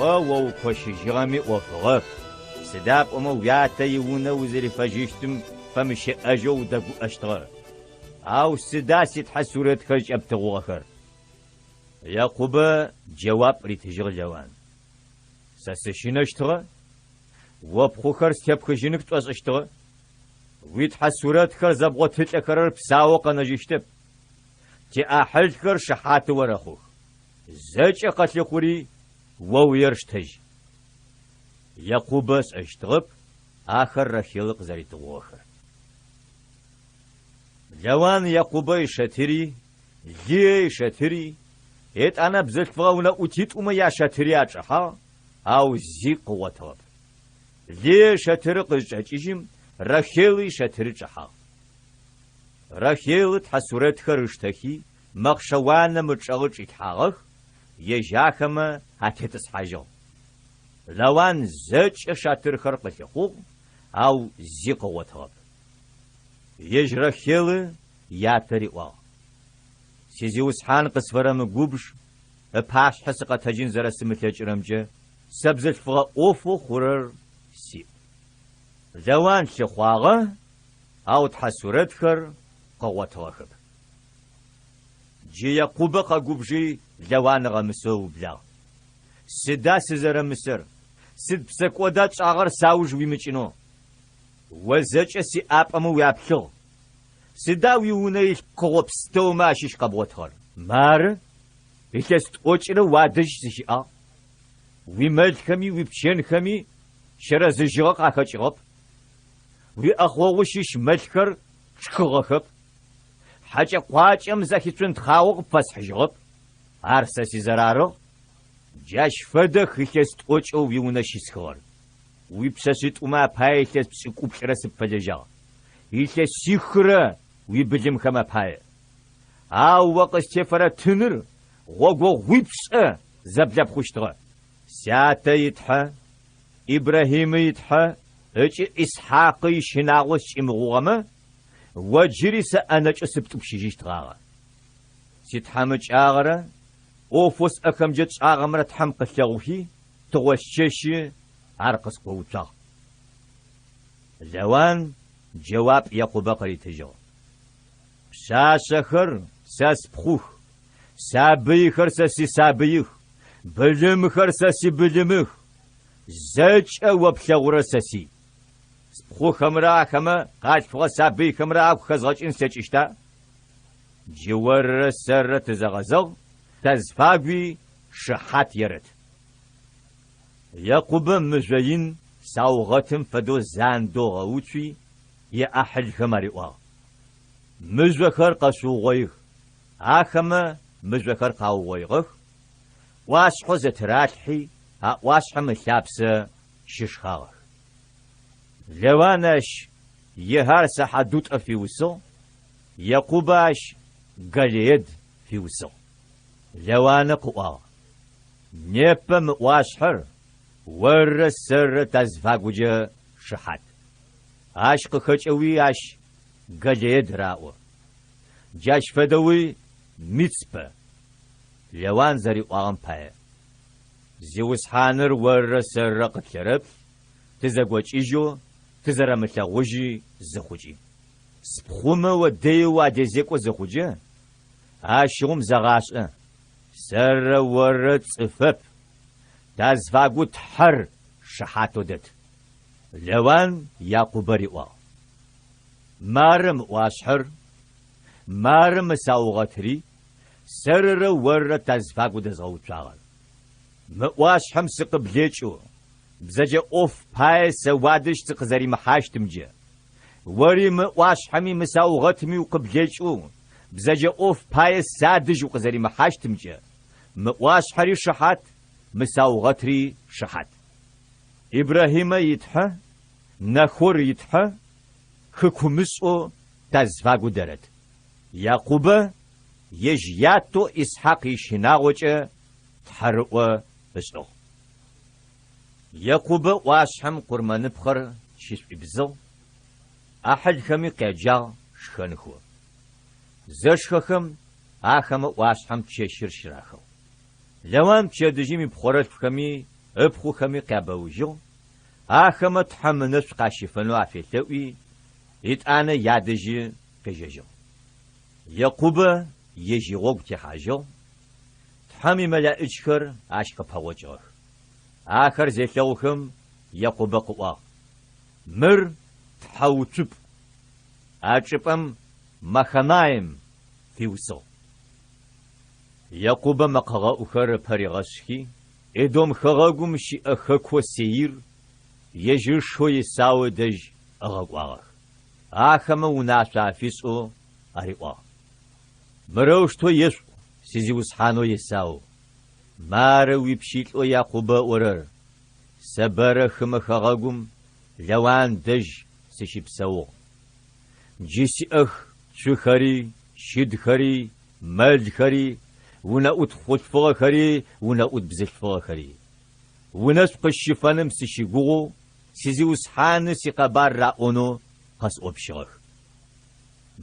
Кӏо, о укощыжьыгъэми ӏофыгъэп, сыда пӏомэ уятэ иунэ узэрифэжьыщтым фэмыщыӏэжьэу удэгуӏэщтыгъэ. Ау сыда ситхьэ сурэтхэр кӏэптыгъугъэхэр? Якъубэ джэуап ритыжьыгъ Лаван. Сэ сыщынэщтыгъэ, о пхъухэр степхыжьыных пшӏошӏыщтыгъэ. Уитхьэ сурэтхэр зэбгъотылӏэхэрэр псаоу къэнэжьыщтэп. Тиӏахьылхэр шыхьаты орэхъух. Зэкӏэ къэлъыхъури оуер штэжь. Якъубэ ышӏэщтыгъэп ахэр Рахилы къызэритыгъугъэхэр. Лаван Якъубэ ишэтыри, Лые ишэтыри, етӏанэ бзылъфыгъэ унэӏутитӏумэ яшэтыри ачӏэхьагъ, ау зи къыгъотыгъэп. Лые ишэтыры къызчӏэкӏыжьым, Рахилы ишэтыры чӏэхьагъ. Рахилы тхьэ сурэтхэр ыштэхи, мэхъшэ уанэм ычӏэгъы чӏилъхьагъэх, ежь ахэмэ атетӏысхьажьыгъ. Лаван зэкӏэ шатырхэр къылъыхъугъ, ау зи къыгъотыгъэп. Ежь Рахилы ятэ риӏуагъ, Сизиусхьан къысфэрэмыгубж, ыпашъхьэ сыкъэтэджын зэрэсымылъэкӏырэмкӏэ сэ бзылъфыгъэ ӏофэу хъурэр сиӏ. Лаван лъыхъуагъэ, ау тхьэ сурэтхэр къыгъотыгъэхэп. Джы Якъубэ къэгубжи Лаван ыгъэмысэу ыублагъ. Сыда сызэрэмысэр? Сыд псэкӏода тшӏагъэр сауж уимыкӏынэу? О зэкӏэ сиӏапӏэмэ уяплъыгъ. Сыда уиунэ илъ пкъыгъо пстэумэ ащыщ къэбгъотыгъэр? Мары, илъэс тӏокӏырэ уадэжь сыщыӏагъ. Уимэлхэми уипчэнхэми чэрэзыжьыгъэ къахэкӏыгъэп. Уиӏэхъогъу щыщ мэлхэр тшхыгъэхэп. Хьэкӏэ-къуакӏэм зэхицунтхъагъэу къыпфэсхьыжьыгъэп. Ар сэ сизэрарыгъ. Джащ фэдэх илъэс тӏокӏэу уиунэ щисхыгъэр. Уипшъэшъитӏумэ апае илъэс пшӏыкӏуплӏырэ сыпфэлэжьагъ, илъэсихырэ уибылымхэм апае. Ау о къыстефэрэ тыныр гъогогъуипшӏэ зэблэпхъущтыгъэ. Сятэ и Тхьэ, Ибрахьимэ и Тхьэ ыкӏи Исхьакъы ищынагъо скӏымыгъугъэмэ, о джыри сэ ӏэнэкӏэу сыптӏупщыжьыщтгъагъэ. Ситхьамыкӏагъэрэ ӏофэу сӏэхэмкӏэ тшӏагъэмрэ Тхьэм къылъэгъухи, тыгъосчэщы ар къыскъоуцуагъ. Лаван джэуап Якъубэ къыритыжьыгъ, Пшъашъэхэр сэ спхъух, сабыйхэр сэ сисабыих, былымхэр сэ сибылымых, зэкӏэ о плъэгъурэр сэ сий. Спхъухэмрэ ахэмэ къалъфыгъэ сабыйхэмрэ агу хэзгъэкӏын слъэкӏыщта? Джы орырэ сэррэ тызэгъэзэгъ, тазфагуи шыхьат ерэт. Якъубэ мыжъо ин саугъэтым фэдэу зандэу ыгъэуцуи, иӏахьылхэм ариӏуагъ, Мыжъохэр къэшъуугъоих. Ахэмэ мыжъохэр къаугъоигъэх, ӏуашъхьэу зэтыралъхьи, а ӏуашъхьэм ылъапсэ щышхагъэх. Лаван ащ Егар Сахьадутӏэ фиусыгъ, Якъубэ ащ Галеед фиусыгъ. Лаванэ къыӏуагъ, Непэ мы ӏуашъхьэр оррэ сэррэ тазфагукӏэ шыхьат. Ащ къыхэкӏэуи ащ Галеед раӏо. Джащ фэдэуи Мицпэ, Лаван зэриӏуагъэм пае. Зиусхьаныр оррэ сэррэ къытлъэрэплъ, тызэгокӏыжьэу тызэрэмылъэгъужьи зыхъукӏи. Спхъумэ о дэеу уадезекӏо зыхъуджэ, ащыгъум зэгъашӏэ, сэррэ оррэ цӏыфэп, тазфагу Тхьэр шыхьатэу дэт. Лаван Якъубэ риӏуагъ, Мары мы ӏуашъхьэр, мары мы саугъэтри, сэрырэ оррэ тазфагу дэзгъэуцуагъэр. Мы ӏуашъхьэм сыкъыблэкӏэу, бзэджэ ӏоф пае сэ уадэжь сыкъызэримыхьащтымджэ, ори мы ӏуашъхьэми мы саугъэтми укъыблэкӏэу, бзэджэ ӏоф пае садэжь укъызэримыхьащтымкӏэ, мы ӏуашъхьэри шыхьат, мы саугъэтри шыхьат. Ибрахьимэ и Тхьэ, Нахор и Тхьэ, хыкумышӏэу тазфагу дэрэт. Якъубэ ежь ятэу Исхьакъ ищынагъокӏэ тхьэрыӏо ышӏыгъ. Якъубэ ӏуашъхьэм къурмэныпхъэр щышӏуибзыгъ, ӏахьылхэми къяджагъ шхэнхэу. Зэшхэхэм ахэмэ ӏуашъхьэм чэщыр щырахыгъ. Лаван пчэдыжьым ипхъорэлъфхэми ыпхъухэми къябэужьыгъ, ахэмэ Тхьэм ынэшӏу къащифэнэу афелъэӏуи, етӏанэ ядэжьы къежьэжьыгъ. Якъубэ ежь игъогу техьажьыгъ, Тхьэм имэлаӏичхэр ащ къыпэгъокӏыгъэх. Ахэр зелъэгъухэм, Якъубэ къыӏуагъ, Мыр тхьэуцупӏ. А чӏыпӏэм Маханаим фиусыгъ. Якъубэ мэкъэгъэӏухэр ыпэ ригъэшъхи, Эдом хэгъэгум щыӏэ хэкоу Сеир ежь ышэу Есау ыдэжь ыгъэкӏуагъэх. Ахэмэ унашъо афишӏэу ариӏуагъ, Мырэущтэу ешъуӏу, сизиусхьанэу Есау, мары уипщылӏэу Якъубэ ыӏорэр, Сэ бэрэ хымэ хэгъэгум Лаван дэжь сыщыпсэугъ. Джы сиӏэх цухэри, щыдхэри, мэлхэри, унэӏут хъулъфыгъэхэри унэӏут бзылъфыгъэхэри. Унэшӏу къысщыфэным сыщыгугъэу сизиусхьаны сикъэбар раӏонэу къэсӏопщыгъэх.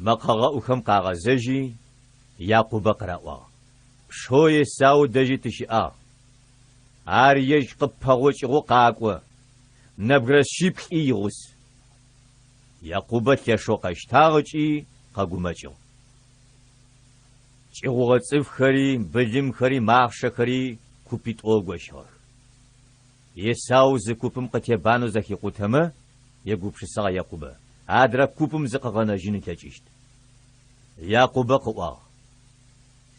Мэкъэгъэӏухэм къагъэзэжьи, Якъубэ къыраӏуагъ, Пшэу Есау дэжьи тыщыӏагъ. Ар ежь къыппэгъокӏыгъэу къакӏо, нэбгырэ шъиплӏи игъус. Якъубэ лъэшэу къэщтагъ ыкӏи къэгумэкӏыгъ. Кӏыгъугъэ цӏыфхэри, былымхэри, махъшэхэри купитӏоу ыгощыгъэх. Есау зы купым къытебанэу зэхикъутэмэ, егупшысагъ Якъубэ, адрэ купым зыкъыгъэнэжьын ылъэкӏыщт. Якъубэ къыӏуагъ,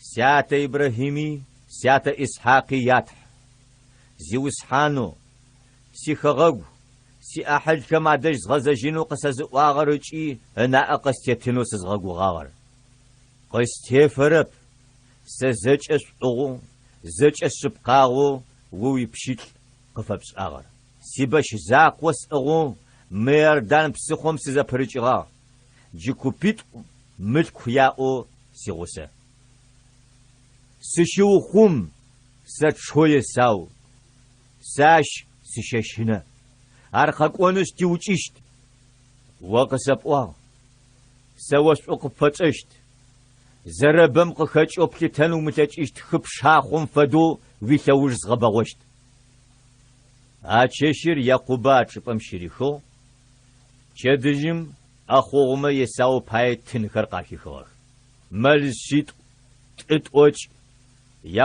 Сятэ Ибрахьими сятэ Исхьакъи я Тхь, Зиусхьанэу, сихэгъэгу, сиӏахьылхэм адэжь згъэзэжьынэу къысэзыӏуагъэр ыкӏи ынаӏэ къыстетынэу сызгъэгугъагъэр. Къыстефэрэп сэ зэкӏэ шӏугъэу, зэкӏэ шъыпкъагъэу о уипщылӏ къыфэпшӏагъэр. Сибэщ закъо сӏыгъэу мы Иордан псыхъом сызэпырыкӏыгъагъ, джы купитӏу мылъку яӏэу сигъусэ. Сыщыухъум, сэ тшэу Есау, сэ ащ сыщэщынэ. Ар къэкӏонышъ тиукӏыщт. О къысэпӏуагъ, Сэ о шӏу къыпфэсшӏэщт. Зэрэбэм къыхэкӏэу плъытэн умылъэкӏыщт хы пшахъом фэдэу уилъэуж згъэбэгъощт. А чэщыр Якъубэ а чӏыпӏэм щырихыгъ, пчэдыжьым ӏэхъогъумэ Есау пае тынхэр къахихыгъэх, мэл шъитӏу, тӏы тӏокӏ,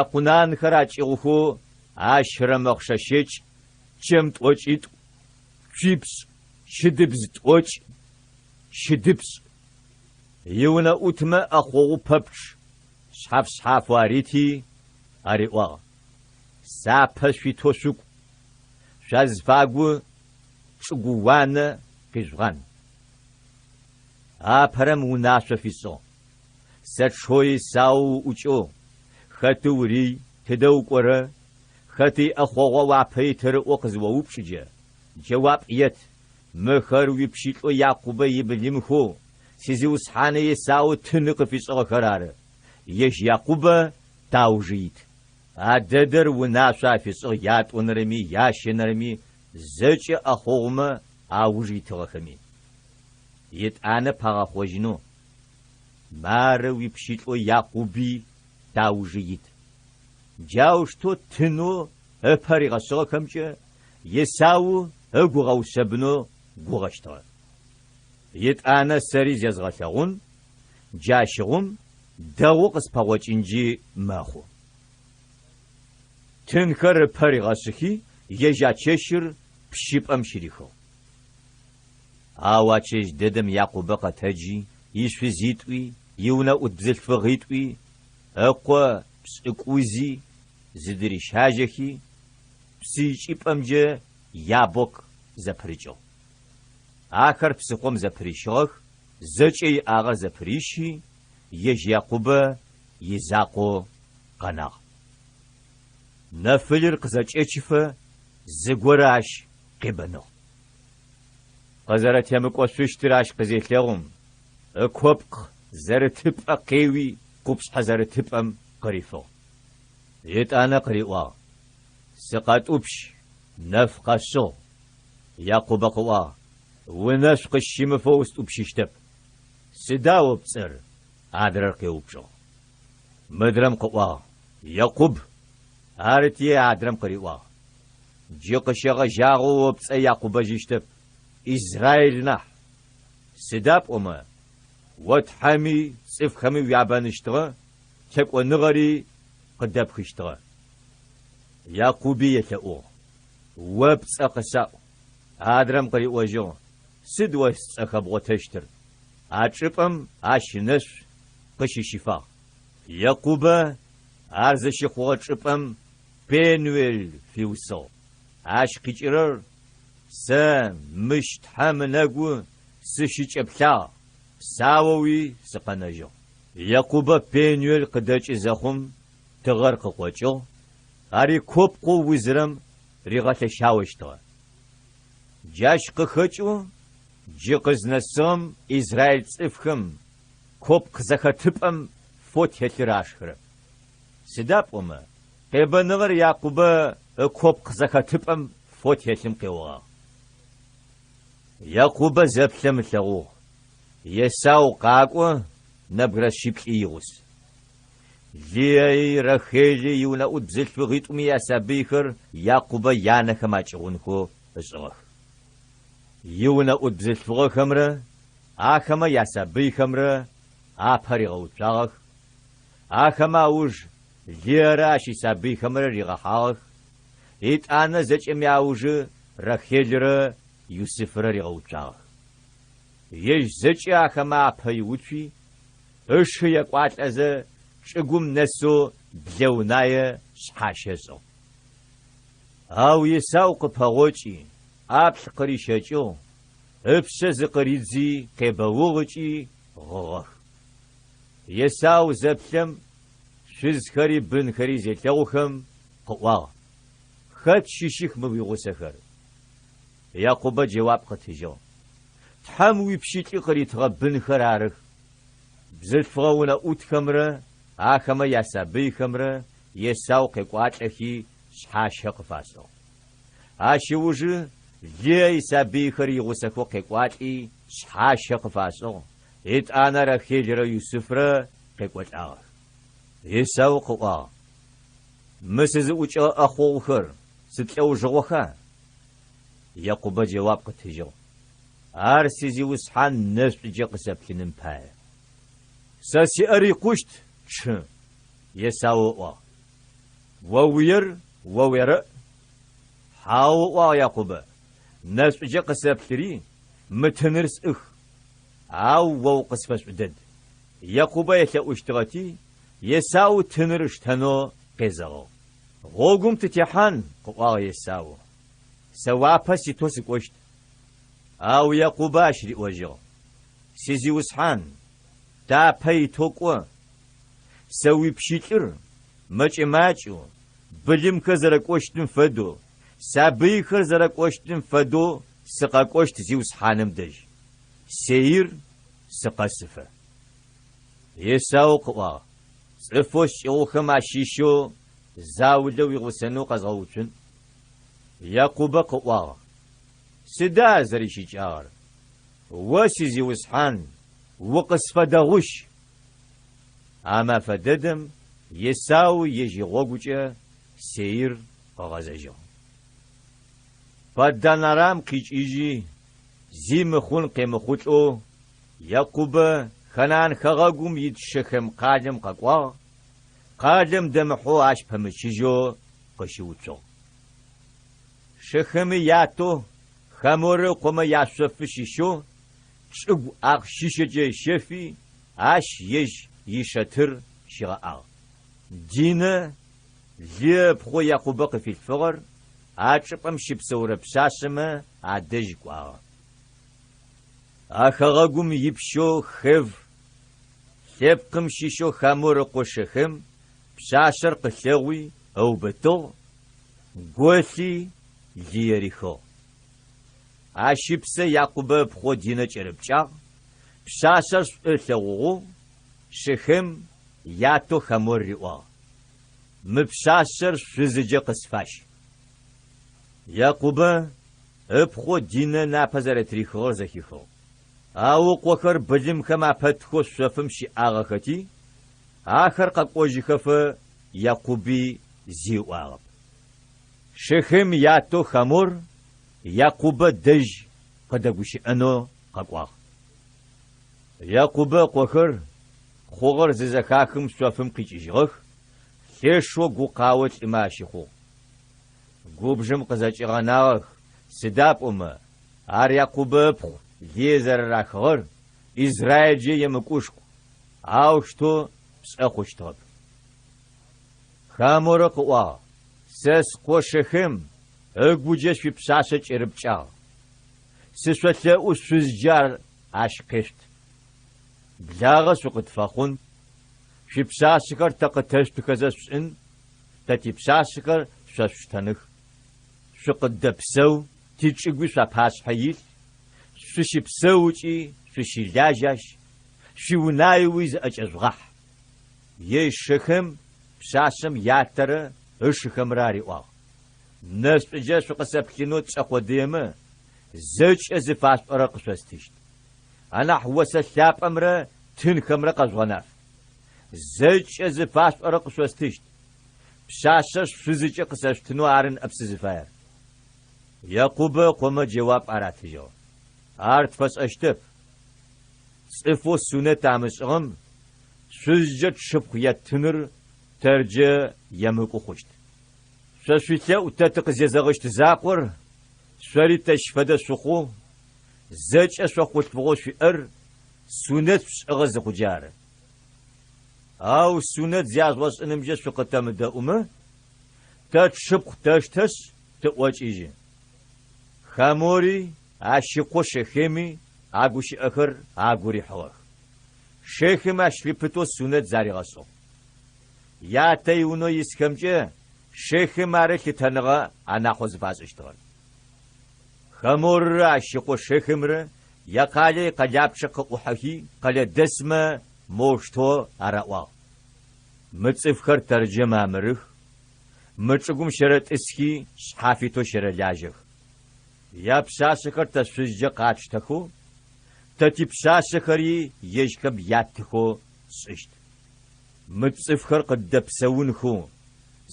якъунанхэр акӏыгъухэу ащырэ мэхъшэ щэкӏ, чэм тӏокӏитӏу, цуипшӏ, щыдыбз тӏокӏ, щыдыпшӏ. Иунэӏутмэ ӏэхъогъу пэпчъ шъхьаф-шъхьафэу арити, ариӏуагъ, Сапэ шъуитэу шъукӏу, шъуазфагу чӏыгууанэ къижъугъан. Апэрэм унашъо фишӏыгъ, Сэ тшэу Есау уӏукӏэу, хэты урий, тыдэ укӏорэ, хэты иӏэхъогъуа уапэ итыр ыӏоу къызыоупчӏыджэ, джэуап ет, Мыхэр уипщылӏэу Якъубэ ибылымхэу сизиусхьанэу Есау тыны къыфишӏыгъэхэр ары, ежь Якъубэ таужы ит. А дэдэр унашъо афишӏыгъ ятӏонэрэми ящэнэрэми зэкӏэ ӏэхъогъумэ ауж итыгъэхэми. Етӏанэ пагъэхъожьынэу, Мары уипщылӏэу Якъуби таужы ит. Джаущтэу тынэу ыпэ ригъэшъыгъэхэмкӏэ Есау ыгу ыгъэушъэбынэу гугъэщтыгъэ. Етӏанэ сэри зезгъэлъэгъун, джащыгъум дэгъоу къыспэгъокӏынджи мэхъу. Тынхэр ыпэ ригъэшъыхи, ежь а чэщыр пщыпӏэм щырихыгъ. Ау а чэщ дэдэм Якъубэ къэтэджи, ишъузитӏуи, иунэӏут бзылъфыгъитӏуи, ыкъо пшӏыкӏузи зыдырищажьэхи, псыикӏыпӏэмкӏэ Ябок зэпырыкӏыгъ. Ахэр псыхъом зэпырищыгъэх, зэкӏэ иӏагъэр зэпырищи, ежь Якъубэ изакъоу къэнагъ. Нэфылыр къызэкӏэчыфэ зыгорэ ащ къебэныгъ. Къызэрэтемыкӏошъущтыр ащ къызелъэгъум, ыкопкъ зэрытыпӏэ къеуи къупшъхьэ зэрытыпӏэм къырифыгъ. Етӏанэ къыриӏуагъ, Сыкъэтӏупщ, нэф къэшъыгъ. Якъубэ къыӏуагъ, Унэшӏу къысщымыфэу устӏупщыщтэп. Сыда о пцӏэр? Адрэр къеупчӏыгъ. Мыдрэм къыӏуагъ, Екъуб. Арыти адрэм къыриӏуагъ. Джы къыщегъэжьагъэу о пцӏэ Якъубэжьыщтэп, Израил нахь. Сыда пӏомэ, о Тхьэми цӏыфхэми уябэныщтыгъэ, текӏоныгъэри къыдэпхыщтыгъэ. Якъуби елъэӏугъ, О пцӏэ къысаӏу. Адрэм къыриӏожьыгъ, Сыд о сцӏэ хэбгъотэщтыр? А чӏыпӏэм ащ ынэшӏу къыщыщифагъ. Якъубэ ар зыщыхъугъэ чӏыпӏэм Пенуел фиусыгъ. Ащ къикӏырэр, Сэ мыщ Тхьэм ынэгу сыщыкӏэплъагъ, псаоуи сыкъэнэжьыгъ. Якъубэ Пенуел къыдэкӏы зэхъум, тыгъэр къыкъокӏыгъ, ар икопкъэу узырэм ригъэлъэщаощтыгъэ. Джащ къыхэкӏэу джы къызнэсыгъэм израиль цӏыфхэм копкъ зэхэтыпӏэм фо телъыр ашхырэп. Сыда пӏомэ, къебэныгъэр Якъубэ ыкопкъ зэхэтыпӏэм фо телъым къеогъагъ. Якъубэ зэплъэм ылъэгъугъ, Есау къакӏо, нэбгырэ шъиплӏи игъус. Лыеи, Рахели иунэӏут бзылъфыгъитӏуми ясабыйхэр Якъубэ янэхэм акӏыгъунхэу ышӏыгъэх. Иунэӏут бзылъфыгъэхэмрэ ахэмэ ясабыйхэмрэ апэ ригъэуцуагъэх, ахэмэ ауж Лыерэ ащ исабыйхэмрэ ригъэхьагъэх, етӏанэ зэкӏэми аужы Рахелрэ Юсыфрэ ригъэуцуагъэх. Ежь зэкӏэ ахэмэ апэ иуцуи, ышы екӏуалӏэзэ чӏыгум нэсэу блэунае шъхьащэ ышӏыгъ. Ау Есау къыпэгъокӏи, ӏаплӏ къырищэкӏыгъ, ыпшъэ зыкъыридзи къебэугъ ыкӏи гъыгъэх. Есау зэплъэм, шъузхэри бынхэри зелъэгъухэм, къыӏуагъ, Хэт щыщых мы уигъусэхэр? Якъубэ джэуап къытыжьыгъ, Тхьэм уипщылӏы къыритыгъэ бынхэр арых. Бзылъфыгъэ унэӏутхэмрэ ахэмэ ясабыйхэмрэ Есау къекӏуалӏэхи шъхьащэ къыфашӏыгъ. Ащ ыужы Лые исабыйхэр игъусэхэу къекӏуалӏи шъхьащэ къыфашӏыгъ, етӏанэ Рахелрэ Юсыфрэ къекӏолӏагъэх. Есау къыӏуагъ, Мы сызыӏукӏэгъэ ӏэхъогъухэр сыд лӏэужыгъоха? Якъубэ джэуап къытыжьыгъ, Ар сизиусхьан нэшӏукӏэ къысэплъыным пае. Сэ сиӏэр икъущт, чъы, Есау ыӏуагъ. О уиер о уерэӏ. Хьау, ыӏуагъ Якъубэ, нэшӏукӏэ къысэплъыри, мы тыныр сӏых, ау о укъысфэшӏу дэд. Якъубэ елъэӏущтыгъэти, Есау тыныр ыштэнэу къезэгъыгъ. Гъогум тытехьан, къыӏуагъ Есау, сэ уапэ ситэу сыкӏощт. Ау Якъубэ ащ риӏожьыгъ, Сизиусхьан, тапэ итэу кӏо, сэ уипщылӏыр, мэкӏэ-макӏэу, былымхэр зэрэкӏощтым фэдэу, сабыйхэр зэрэкӏощтым фэдэу сыкъэкӏощт зиусхьаным дэжь, Сеир сыкъэсыфэ. Есау къыӏуагъ, Цӏыфэу скӏыгъухэм ащыщэу заулэ уигъусэнэу къэзгъэуцун. Якъубэ къыӏуагъ, Сыда ар зэрищыкӏагъэр? О, сизиусхьан, укъысфэдэгъущ! А мэфэ дэдэм Есау ежь игъогукӏэ Сеир къыгъэзэжьыгъ. Паддан-Арам къикӏыжьи, зи мыхъун къемыхъулӏэу Якъубэ Ханаан хэгъэгум ит Шэхем къалэм къэкӏуагъ, къалэм дэмыхьэу ащ пэмычыжьэу къыщыуцугъ. Шэхемы ятэу Хаморэ ыкъомэ яшъофы щыщэу чӏыгу ахъщишъэкӏэ ыщэфи, ащ ежь ишэтыр щигъэӏагъ. Динэ, Лые ыпхъоу Якъубэ къыфилъфыгъэр, а чӏыпӏэм щыпсэурэ пшъашъэмэ адэжь кӏуагъэ. А хэгъэгум ипщэу Хев лъэпкъым щыщэу Хамор ыкъо Шэхем пшъашъэр къылъэгъуи ыубытыгъ, голъи лые рихыгъ. Ащ ыпсэ Якъубэ ыпхъоу Динэ кӏэрыпкӏагъ, пшъашъэр шӏу ылъэгъугъэу Шэхем ятэу Хамор риӏуагъ, Мы пшъашъэр шъузыджэ къысфащ. Якъубэ ыпхъоу Динэ напэ зэрэтырихыгъэр зэхихыгъ. Ау ыкъохэр былымхэм апэтхэу шъофым щыӏагъэхэти, ахэр къэкӏожьыхэфэ Якъуби зи ыӏуагъэп. Шехем ятэу Хамор Якъубэ дэжь къыдэгущыӏэнэу къэкӏуагъ. Якъубэ ыкъохэр хъугъэр зызэхахым шъофым къикӏыжьыгъэх, лъэшэу гукъао лӏымэ ащыхъугъ. Губжым къызэкӏигъэнагъэх, сыда пӏомэ ар Якъубэ ыпхъу Лые зэрэрахыгъэр Израилкӏэ емыкӏушху, аущтэу пшӏэ хъущтыгъэп. Хаморэ къыӏуагъ, Сэ скъо Шехем ыгуджэ шъуипшъашъэ кӏэрыпкӏагъ. Сышъолъэӏу шъузджэ ар ащ къешъут. Благъэ шъукъытфэхъун, шъуипшъашъэхэр тэ къытэшъутыхэзэ шъушӏын, тэ типшъашъэхэр шъо шъуштэных. Шъукъыддэпсэу, тичӏыгуи шъуапашъхьэ илъ, шъущыпсэу ыкӏи шъущылажь ащ, шъуиунаеуи зыӏэкӏэжъугъахь. Ежь Шехем пшъашъэм ятэрэ ышыхэмрэ ариӏуагъ, Нэшӏуджэ шъукъысэплъынэу тшӏэ къодыемэ, зэкӏэ зыфашъуӏорэр къышъостыщт. Анахь осэ лъапӏэмрэ тынхэмрэ къэжъугъэнаф. Зэкӏэ зыфашъуӏорэр къышъостыщт. Пшъашъэр шъузыкӏэ къысэшъутынэу ары ныӏэп сызыфаер. Якъубэ ыкъомэ джэуап аратыжьыгъ, Ар тфэшӏэщтэп. Цӏыфэу сунэт амышӏыгъэм шъузкӏэ тшыпхъу еттыныр тэрджэ емыкӏу хъущт. Шъо шъуилъэӏу тэ тыкъызезэгъыщт закъор шъори тэщ фэдэ шъухъоу, зэкӏэ шъо хъулъфыгъэу шъуиӏэр сунэт шъушӏыгъэ зыхъуджэ ары. Ау сунэт зяжъугъэшӏынымкӏэ шъукъытэмыдэӏумэ, тэ тшыпхъу тэштэшъ, тыӏокӏыжьы. Хамори ащ ыкъо Шехеми а гущыӏэхэр агу рихьыгъэх. Шехем ащ лъыпытэу сунэт заригъэшӏыгъ. Ятэ иунэу исхэмкӏэ Шехем ары лъытэныгъэ анахьэу зыфашӏыщтыгъэр. Хаморрэ ащ ыкъо Шехемрэ якъалэ икъэлапчъэ къыӏухьэхи, къэлэдэсмэ моущтэу араӏуагъ, Мы цӏыфхэр тэрджэ мамырых, мы чӏыгум щэрэтӏысхи шъхьафитэу щэрэлажьэх. Япшъашъэхэр тэ шъузджэ къатштэхэу, тэ типшъашъэхэри ежьхэм яттыхэу тшӏыщт. Мы цӏыфхэр къыддэпсэунхэу,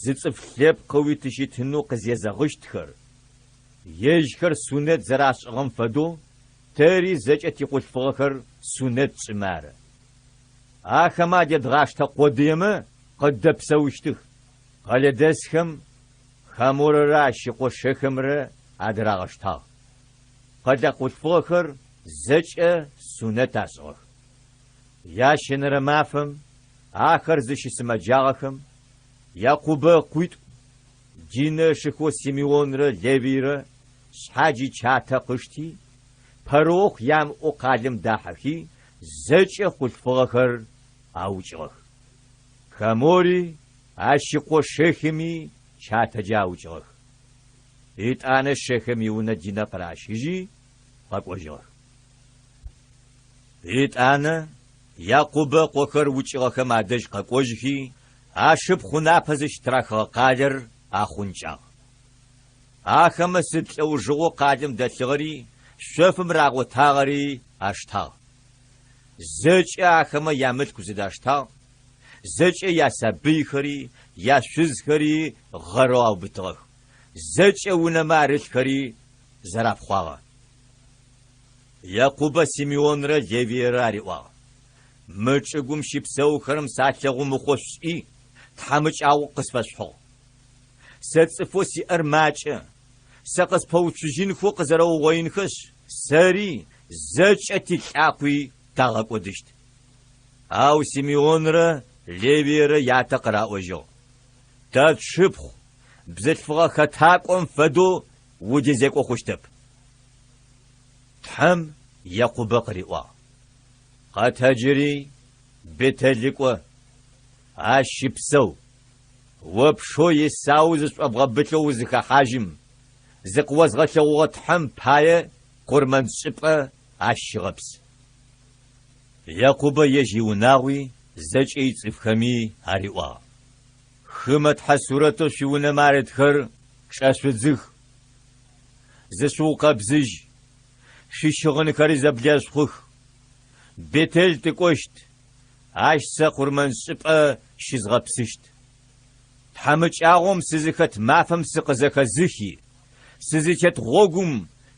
зы цӏыф лъэпкъэуи тыщытынэу къызезэгъыщтхэр, ежьхэр сунэт зэрашӏыгъэм фэдэу, тэри зэкӏэ тихъулъфыгъэхэр сунэт тшӏымэ ары. Ахэмэ адедгъаштэ къодыемэ, къыддэпсэущтых. Къэлэдэсхэм Хаморэрэ ащ ыкъо Шехемрэ адырагъэштагъ. Къэлэ хъулъфыгъэхэр зэкӏэ сунэт ашӏыгъэх. Ящэнэрэ мафэм ахэр зыщысымэджагъэхэм Якъубэ ыкъуитӏу, Динэ ышыхэу Симеонрэ Левийрэ шъхьадж ичатэ къышти, пэрыохъу ямыӏэу къалэм дахьэхи, зэкӏэ хъулъфыгъэхэр аукӏыгъэх. Хамори ащ ыкъо Шехеми чатэкӏэ аукӏыгъэх. Етӏанэ Шехем иунэ Динэ къыращыжьи, къэкӏожьыгъэх. Етӏанэ Якъубэ ыкъохэр укӏыгъэхэм адэжь къэкӏожьхи, ашыпхъу ынапэ зыщытырахыгъэ къалэр ахъункӏагъ. Ахэмэ сыд лӏэужыгъоу къалэм дэлъыгъэри, шъофым рагъотагъэри аштагъ. Зэкӏэ ахэмэ ямылъку зыдаштагъ, зэкӏэ ясабыйхэри, яшъузхэри гъэрэу аубытыгъэх, зэкӏэ унэмэ арылъхэри зэрапхъуагъэ. Якъубэ Симеонрэ Левиерэ ариӏуагъ, Мы чӏыгум щыпсэухэрэм салъэгъу мыхъоу шъушӏи, тхьамыкӏагъо къысфэшъухьыгъ. Сэ цӏыфэу сиӏэр макӏэ, сэ къыспэуцужьынхэу къызэрэугъоинхэшъ, сэри зэкӏэ тилӏакъуи тагъэкӏодыщт. Ау Симеонрэ Левиерэ ятэ къыраӏожьыгъ, Тэ тшыпхъу бзылъфыгъэ хэтакӏом фэдэу удезекӏо хъущтэп. Тхьэм Якъубэ къыриӏуагъ, Къэтэджыри, Бетэлы кӏо, ащ щыпсэу. О пшэу Есау зышӏобгъэбылъэу узыхэхьажьым, зыкъыозгъэлъэгъугъэ Тхьэм пае къурмэншӏыпӏэ ащ щыгъэпс. Якъубэ ежь иунагъуи зэкӏэ ицӏыфхэми ариӏуагъ, Хымэ тхьэ сурэтэу шъуиунэмэ арытхэр чӏэшъудзых, зышъуукъэбзыжь, шъуищыгъынхэри зэблэшъухъух. Бетэл тыкӏощт, ащ сэ къурмэншӏыпӏэ щызгъэпсыщт. Тхьамыкӏагъом сызыхэт мафэм сыкъызэхэзыхи, сызытет гъогум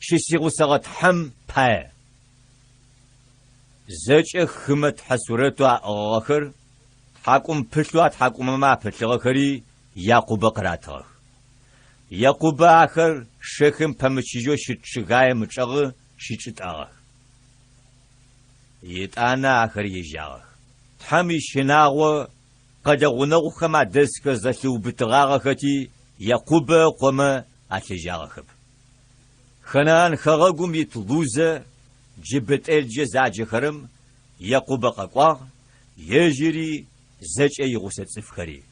щысигъусэгъэ Тхьэм пае. Зэкӏэ хымэ тхьэ сурэтэу аӏыгъыгъэхэр, тхьакӏумпылъэу атхьакӏумэмэ апылъыгъэхэри Якъубэ къыратыгъэх. Якъубэ ахэр Шэхем пэмычыжьэу щыт чъыгаем ычӏэгъы щичӏытӏагъэх. Етӏанэ ахэр ежьагъэх. Тхьэм ищынагъо къэлэ гъунэгъухэм адэсхэр зэлъиубытыгъагъэхэти, Якъубэ ыкъомэ алъежьагъэхэп. Ханаан хэгъэгум ит Лузэ, джы Бэтӏелджэ заджэхэрэм, Якъубэ къэкӏуагъ, ежьыри зэкӏэ игъусэ цӏыфхэри.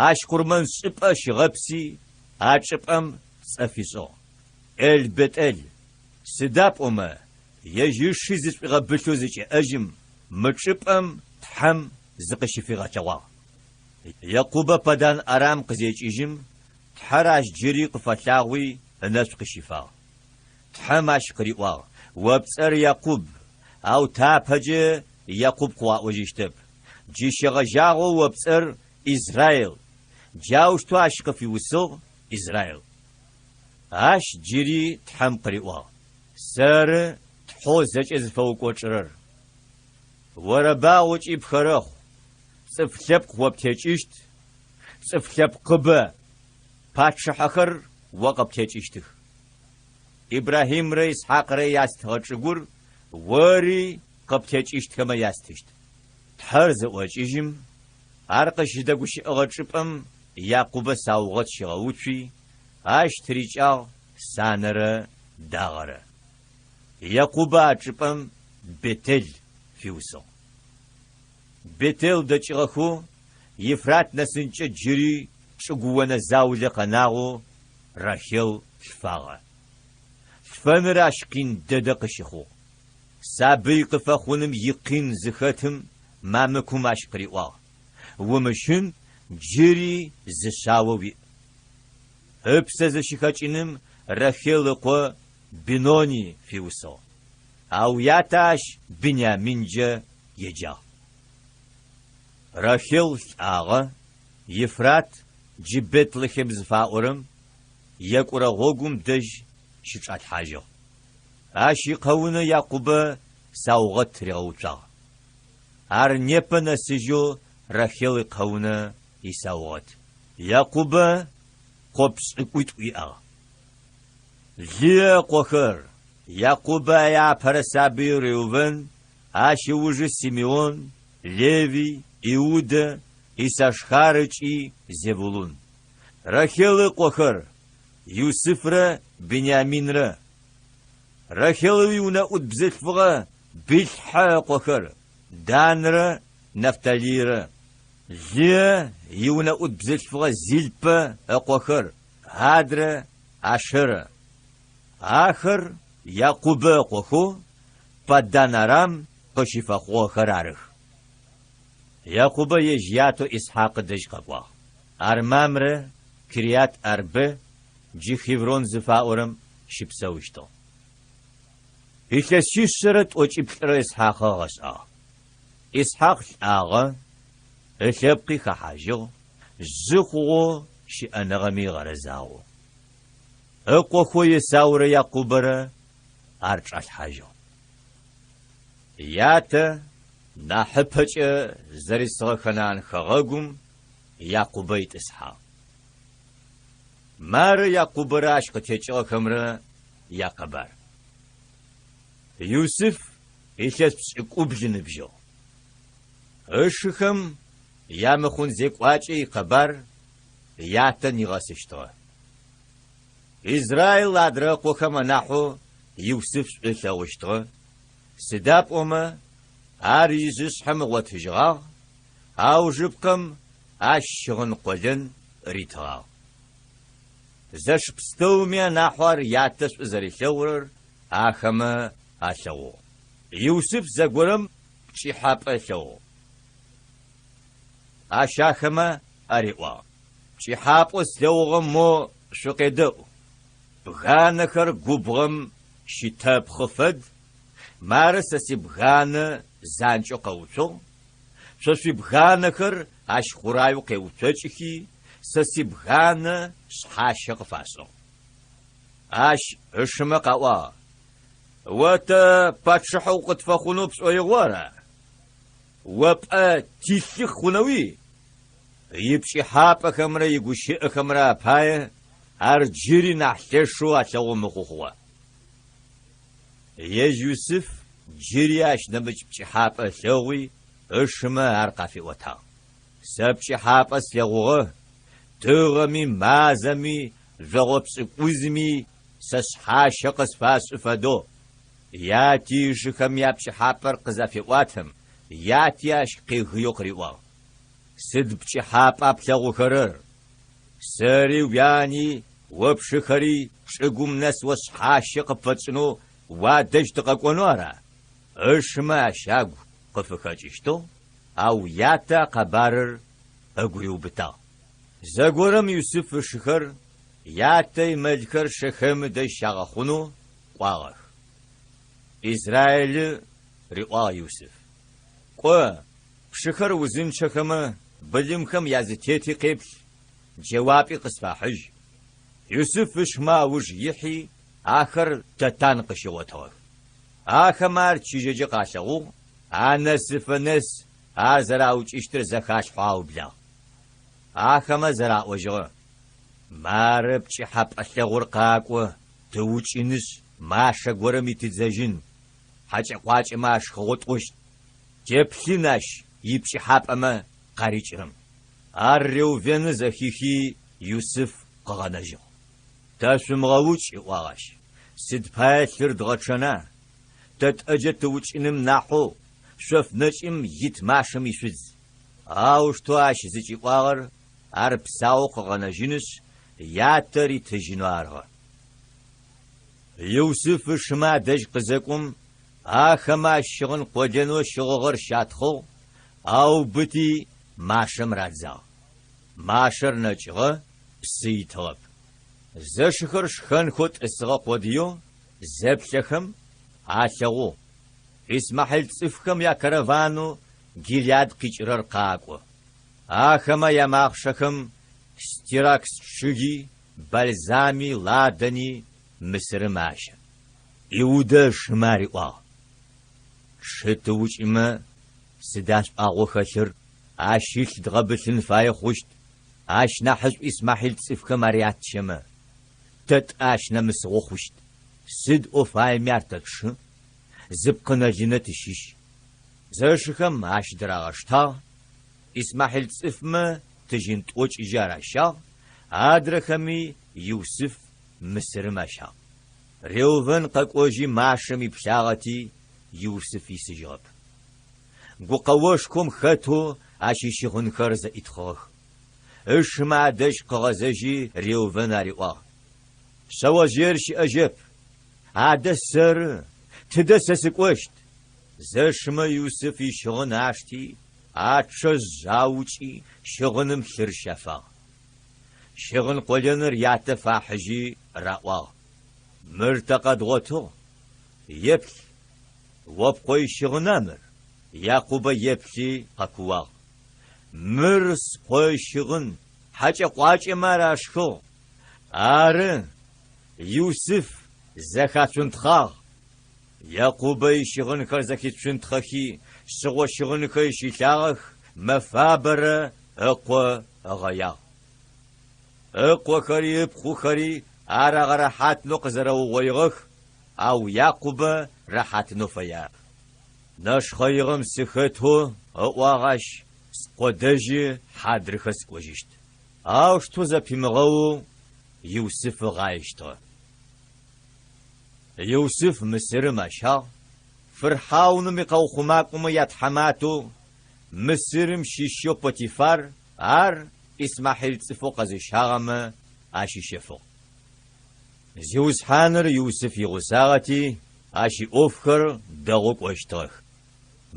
Ащ къурмэншӏыпӏэ щигъэпси, а чӏыпӏэм цӏэ фишӏыгъ, Эл-Бэтӏел, сыда пӏомэ ежь ыши зышӏуигъэбылъэу зыкӏеӏэжьым, мы чӏыпӏэм Тхьэм зыкъыщыфигъэлъэгъуагъ. Якъубэ Паддан-Арам къызекӏыжьым, Тхьэр ащ джыри къыфэлъагъуи ынэшӏу къыщифагъ. Тхьэм ащ къыриӏуагъ, О пцӏэр Якъуб, ау тапэкӏэ Якъуб къыуаӏожьыщтэп. Джы щегъэжьагъэу о пцӏэр Израил. Джаущтэу ащ къыфиусыгъ Израил. Ащ джыри Тхьэм къыриӏуагъ, Сэры Тхьэу зэкӏэ зыфэукӏочӏырэр. Орэбагъу ыкӏи пхэрэхъу, цӏыф лъэпкъ о птекӏыщт, цӏыф лъэпкъыбэ, пачъыхьэхэр о къыптекӏыщтых. Ибрахьимрэ Исхьакърэ ястыгъэ чӏыгур ори къыптекӏыщтхэмэ ястыщт. Тхьэр зыӏокӏыжьым, ар къыщыдэгущыӏэгъэ чӏыпӏэм Якъубэ саугъэт щигъэуцуи, ащ тырикӏагъ санэрэ дагъэрэ. Якъубэ а чӏыпӏэм Бетел фиусыгъ. Бетел дэкӏыгъэхэу Ефрат нэсынкӏэ джыри чӏыгуонэ заулэ къэнагъэу Рахел лъфагъэ. Лъфэныр ащ къин дэдэ къыщыхъугъ. Сабый къыфэхъуным икъин зыхэтым мамыкум ащ къыриӏуагъ, Умыщын, джыри зы шъао уиӏ. Ыпсэ зыщыхэкӏыным Рахел ыкъо Бенони фиусыгъ, ау ятэ ащ Бениаминкӏэ еджагъ. Рахел лӏагъэ, Ефрат, джы Бетлехем зыфаӏорэм, екӏурэ гъогум дэжь щычӏалъхьажьыгъ. Ащ икъэунэ Якъубэ саугъэт тыригъэуцуагъ. Ар непэ нэсыжьэу Рахел икъэунэ исаугъэт. Якъубэ къо пшӏыкӏутӏу иӏагъ. Лые ыкъохэр, Якъубэ иапэрэ сабый Реувен, ащ ыужы Симеон, Левий, Иудэ, Иссашхар ыкӏи Зевулун. Рахел ыкъохэр, Юсыфрэ Бениаминрэ. Рахел иунэӏут бзылъфыгъэ Билхьэ ыкъохэр, Данрэ Нафталийрэ. Лые иунэӏут бзылъфыгъэ Зилпэ ыкъохэр, Гадрэ Ашэрэ. Ахэр Якъубэ ыкъохэу Паддан-Арам къыщыфэхъугъэхэр арых. Якъубэ ежь ятэу Исхьакъ ыдэжь къэкӏуагъ. Ар Мамрэ, Кириат-Арбэ, джы Хеврон зыфаӏорэм, щыпсэущтыгъ. Илъэсишъэрэ тӏокӏиплӏырэ Исхьакъ ыгъэшӏагъ. Исхьакъ лӏагъэ, ылъэпкъи хэхьажьыгъ, жъы хъугъэу щыӏэныгъэми ыгъэрэзагъэу. Ыкъохэу Есаурэ Якъубэрэ ар чӏалъхьажьыгъ. Ятэ нахьыпэкӏэ зэрисыгъэ Ханаан хэгъэгум Якъубэ итӏысхьагъ. Мары Якъубэрэ ащ къытекӏыгъэхэмрэ якъэбар. Юсыф илъэс пшӏыкӏубл ыныбжьыгъ. Ышыхэм ямыхъун зекӏуакӏэ икъэбар ятэ нигъэсыщтыгъэ. Израил адрэ ыкъохэм анахьэу Юсыф шӏу ылъэгъущтыгъэ, сыда пӏомэ ар ижъышъхьэм ыгъотыжьыгъагъ, аужыпкъэм ащ щыгъын къолэн ритыгъагъ. Зэш пстэуми анахьэу ар ятэ шӏу зэрилъэгъурэр ахэмэ алъэгъугъ. Юсыф зэгорэм пкӏыхьапӏэ ылъэгъугъ. Ащ ахэмэ ариӏуагъ, Пкӏыхьапӏэу слъэгъугъэм мо шъукъедэӏу. Бганэхэр губгъом щытэпхъы фэд, мары сэ сибганэ занкӏэу къэуцугъ, шъо шъуибганэхэр ащ хъураеу къеуцокӏыхи, сэ сибганэ шъхьащэ къыфашӏыгъ. Ащ ышымэ къаӏуагъ, О тэ пачъыхьэ укъытфэхъунэу пшӏоигъоу ара? О пӏэ тилъы хъунэуи? Ипкӏыхьапӏэхэмрэ игущыӏэхэмрэ апае ар джыри нахь лъэшэу алъэгъу мыхъу хъугъэ. Ежь Юсыф джыри ащ нэмыкӏ пкӏыхьапӏэ ылъэгъуи, ышымэ ар къафиӏотагъ. Сэ пкӏыхьапӏэ слъэгъугъэ, тыгъэми, мазэми, жъогъо пшӏыкӏузми сэ шъхьащэ къысфашӏы фэдэу. Яти ышыхэм япкӏыхьапӏэр къызафеӏуатэм, яти ащ къегыеу къыриӏуагъ. Сыд пкӏыхьапӏа плъэгъухэрэр? Сэри уяни о пшыхэри чӏыгум нэс о шъхьащэ къыпфэтшӏынэу уадэжь тыкъэкӏонэу ара? Ышымэ ащ агу къыфыхэкӏыщтыгъ, ау ятэ а къэбарыр ыгу риубытагъ. Зэгорэм Юсыф ышыхэр ятэ имэлхэр Шэхем ыдэжь щагъэхъунэу кӏуагъэх. Израилы риӏуагъ Юсыф, Кӏо, Пшыхэр узынчъэхэмэ, былымхэм язытети къеплъ, джэуапи къысфахьыжь. Юсыф ышмэ ауж ихьи, ахэр Дэтан къыщигъотыгъэх. Ахэмэ ар чыжьэкӏэ къалъэгъугъ, анэсыфэ нэс ар зэраукӏыщтыр зэхалъхьэу аублагъ. Ахэмэ зэраӏожьыгъэ, Мары пкӏыхьэпӏэ лъэгъур къакӏо, тыукӏынышъ, машэ горэм итыдзэжьын, хьакӏэ-къуакӏэмэ ашхыгъэу тӏощт. Теплъын ащ ипкӏыхьапӏэмэ къарикӏырэм. Ар Реувены зэхихи, Юсыф къыгъэнэжьыгъ. Тэшъумыгъэукӏ, ыӏуагъ ащ, сыд пае лъыр дгъэчъэна? Тэ тӏэджэ тыукӏыным нахьэу шъоф нэкӏым ит машэм ишъудз. Аущтэу ащ зыкӏиӏуагъэр ар псаоу къыгъэнэжьынышъ, ятэ ритыжьынэу арыгъэ. Юсыф ышымэ адэжь къызэкӏом, Ахэмэ ащ щыгъын къолэнэу щыгъыгъэр щатхъыгъ, аубыти машэм радзагъ. Машэр нэкӏыгъэ, псы итыгъэп. Зэшыхэр шхэнхэу тӏысыгъэ къодыеу зэплъэхэм, алъэгъугъ, Исмахьил цӏыфхэм якараванэу Гилеад къикӏырэр къакӏо. Ахэмэ ямахъшэхэм стиракс чъыги, бальзами, ладани Мысырым ащэ. Иудэ ышымэ ариӏуагъ, Тшы тыукӏымэ, сыда шӏуагъэу хэлъыр, ащ ылъ дгъэбылъын фае хъущт, ащ нахьышӏу Исмахьил цӏыфхэм ар ятщэмэ, тэ тӏэ ащ нэмысыгъэу хъущт. Сыд ӏо фаеми ар тэ тшы, зы пкъынэ-лынэ тыщыщ. Зэшыхэм ащ дырагъэштагъ, Исмахьил цӏыфмэ тыжьын тӏокӏыжьы аращагъ, адрэхэми Юсыф Мысырым ащагъ. Реувэн къэкӏожьи машэм иплъагъэти, Юсыф исыжьыгъэп. Гукъэошхом хэтэу ащ ищыгъынхэр зэӏитхъыгъэх. Ышымэ адэжь къыгъэзэжьи Реувэн ариӏуагъ, Шъэожъыер щыӏэжьэп. Адэ сэры, тыдэ сэ сыкӏощт? Зэшымэ Юсыф ищыгъын ашти, ачъэжъ аукӏи, щыгъыным лъыр щафагъ. Щыгъын къолэныр ятэ фахьыжьи раӏуагъ, Мыр тэ къэдгъотыгъ, еплъ, о пкъо ищыгъына мыр? Якъубэ еплъи къэкууагъ, Мыр скъо ищыгъын, хьакӏэ-къуакӏэмэ ар ашхыгъ. Ары, Юсыф зэхацунтхъагъ. Якъубэ ищыгъынхэр зэхицунтхъэхи, шъыгъо щыгъынхэр щилъагъэх, мэфабэрэ ыкъо ыгъэягъ. Ыкъохэри ыпхъухэри ар агъэрэхьатынэу къызэрэугъоигъэх, ау Якъубэ рэхьатынэу фэягъэп. Нэшхъэигъэм сыхэтэу, ыӏуагъ ащ, скъо дэжьы хьадрыхэ сыкӏожьыщт. Аущтэу зэпимыгъэоу Юсыф ыгъаещтыгъэ. Юсыф Мысырым ащагъ, фырхьауным икъэухъумакӏомэ ятхьаматэу Мысырым щыщэу Потифар ар Исмахьил цӏыфэу къэзыщагъэмэ ащищэфыгъ. Зиусхьаныр Юсыф игъусагъэти, ащ иӏофхэр дэгъоу кӏощтыгъэх.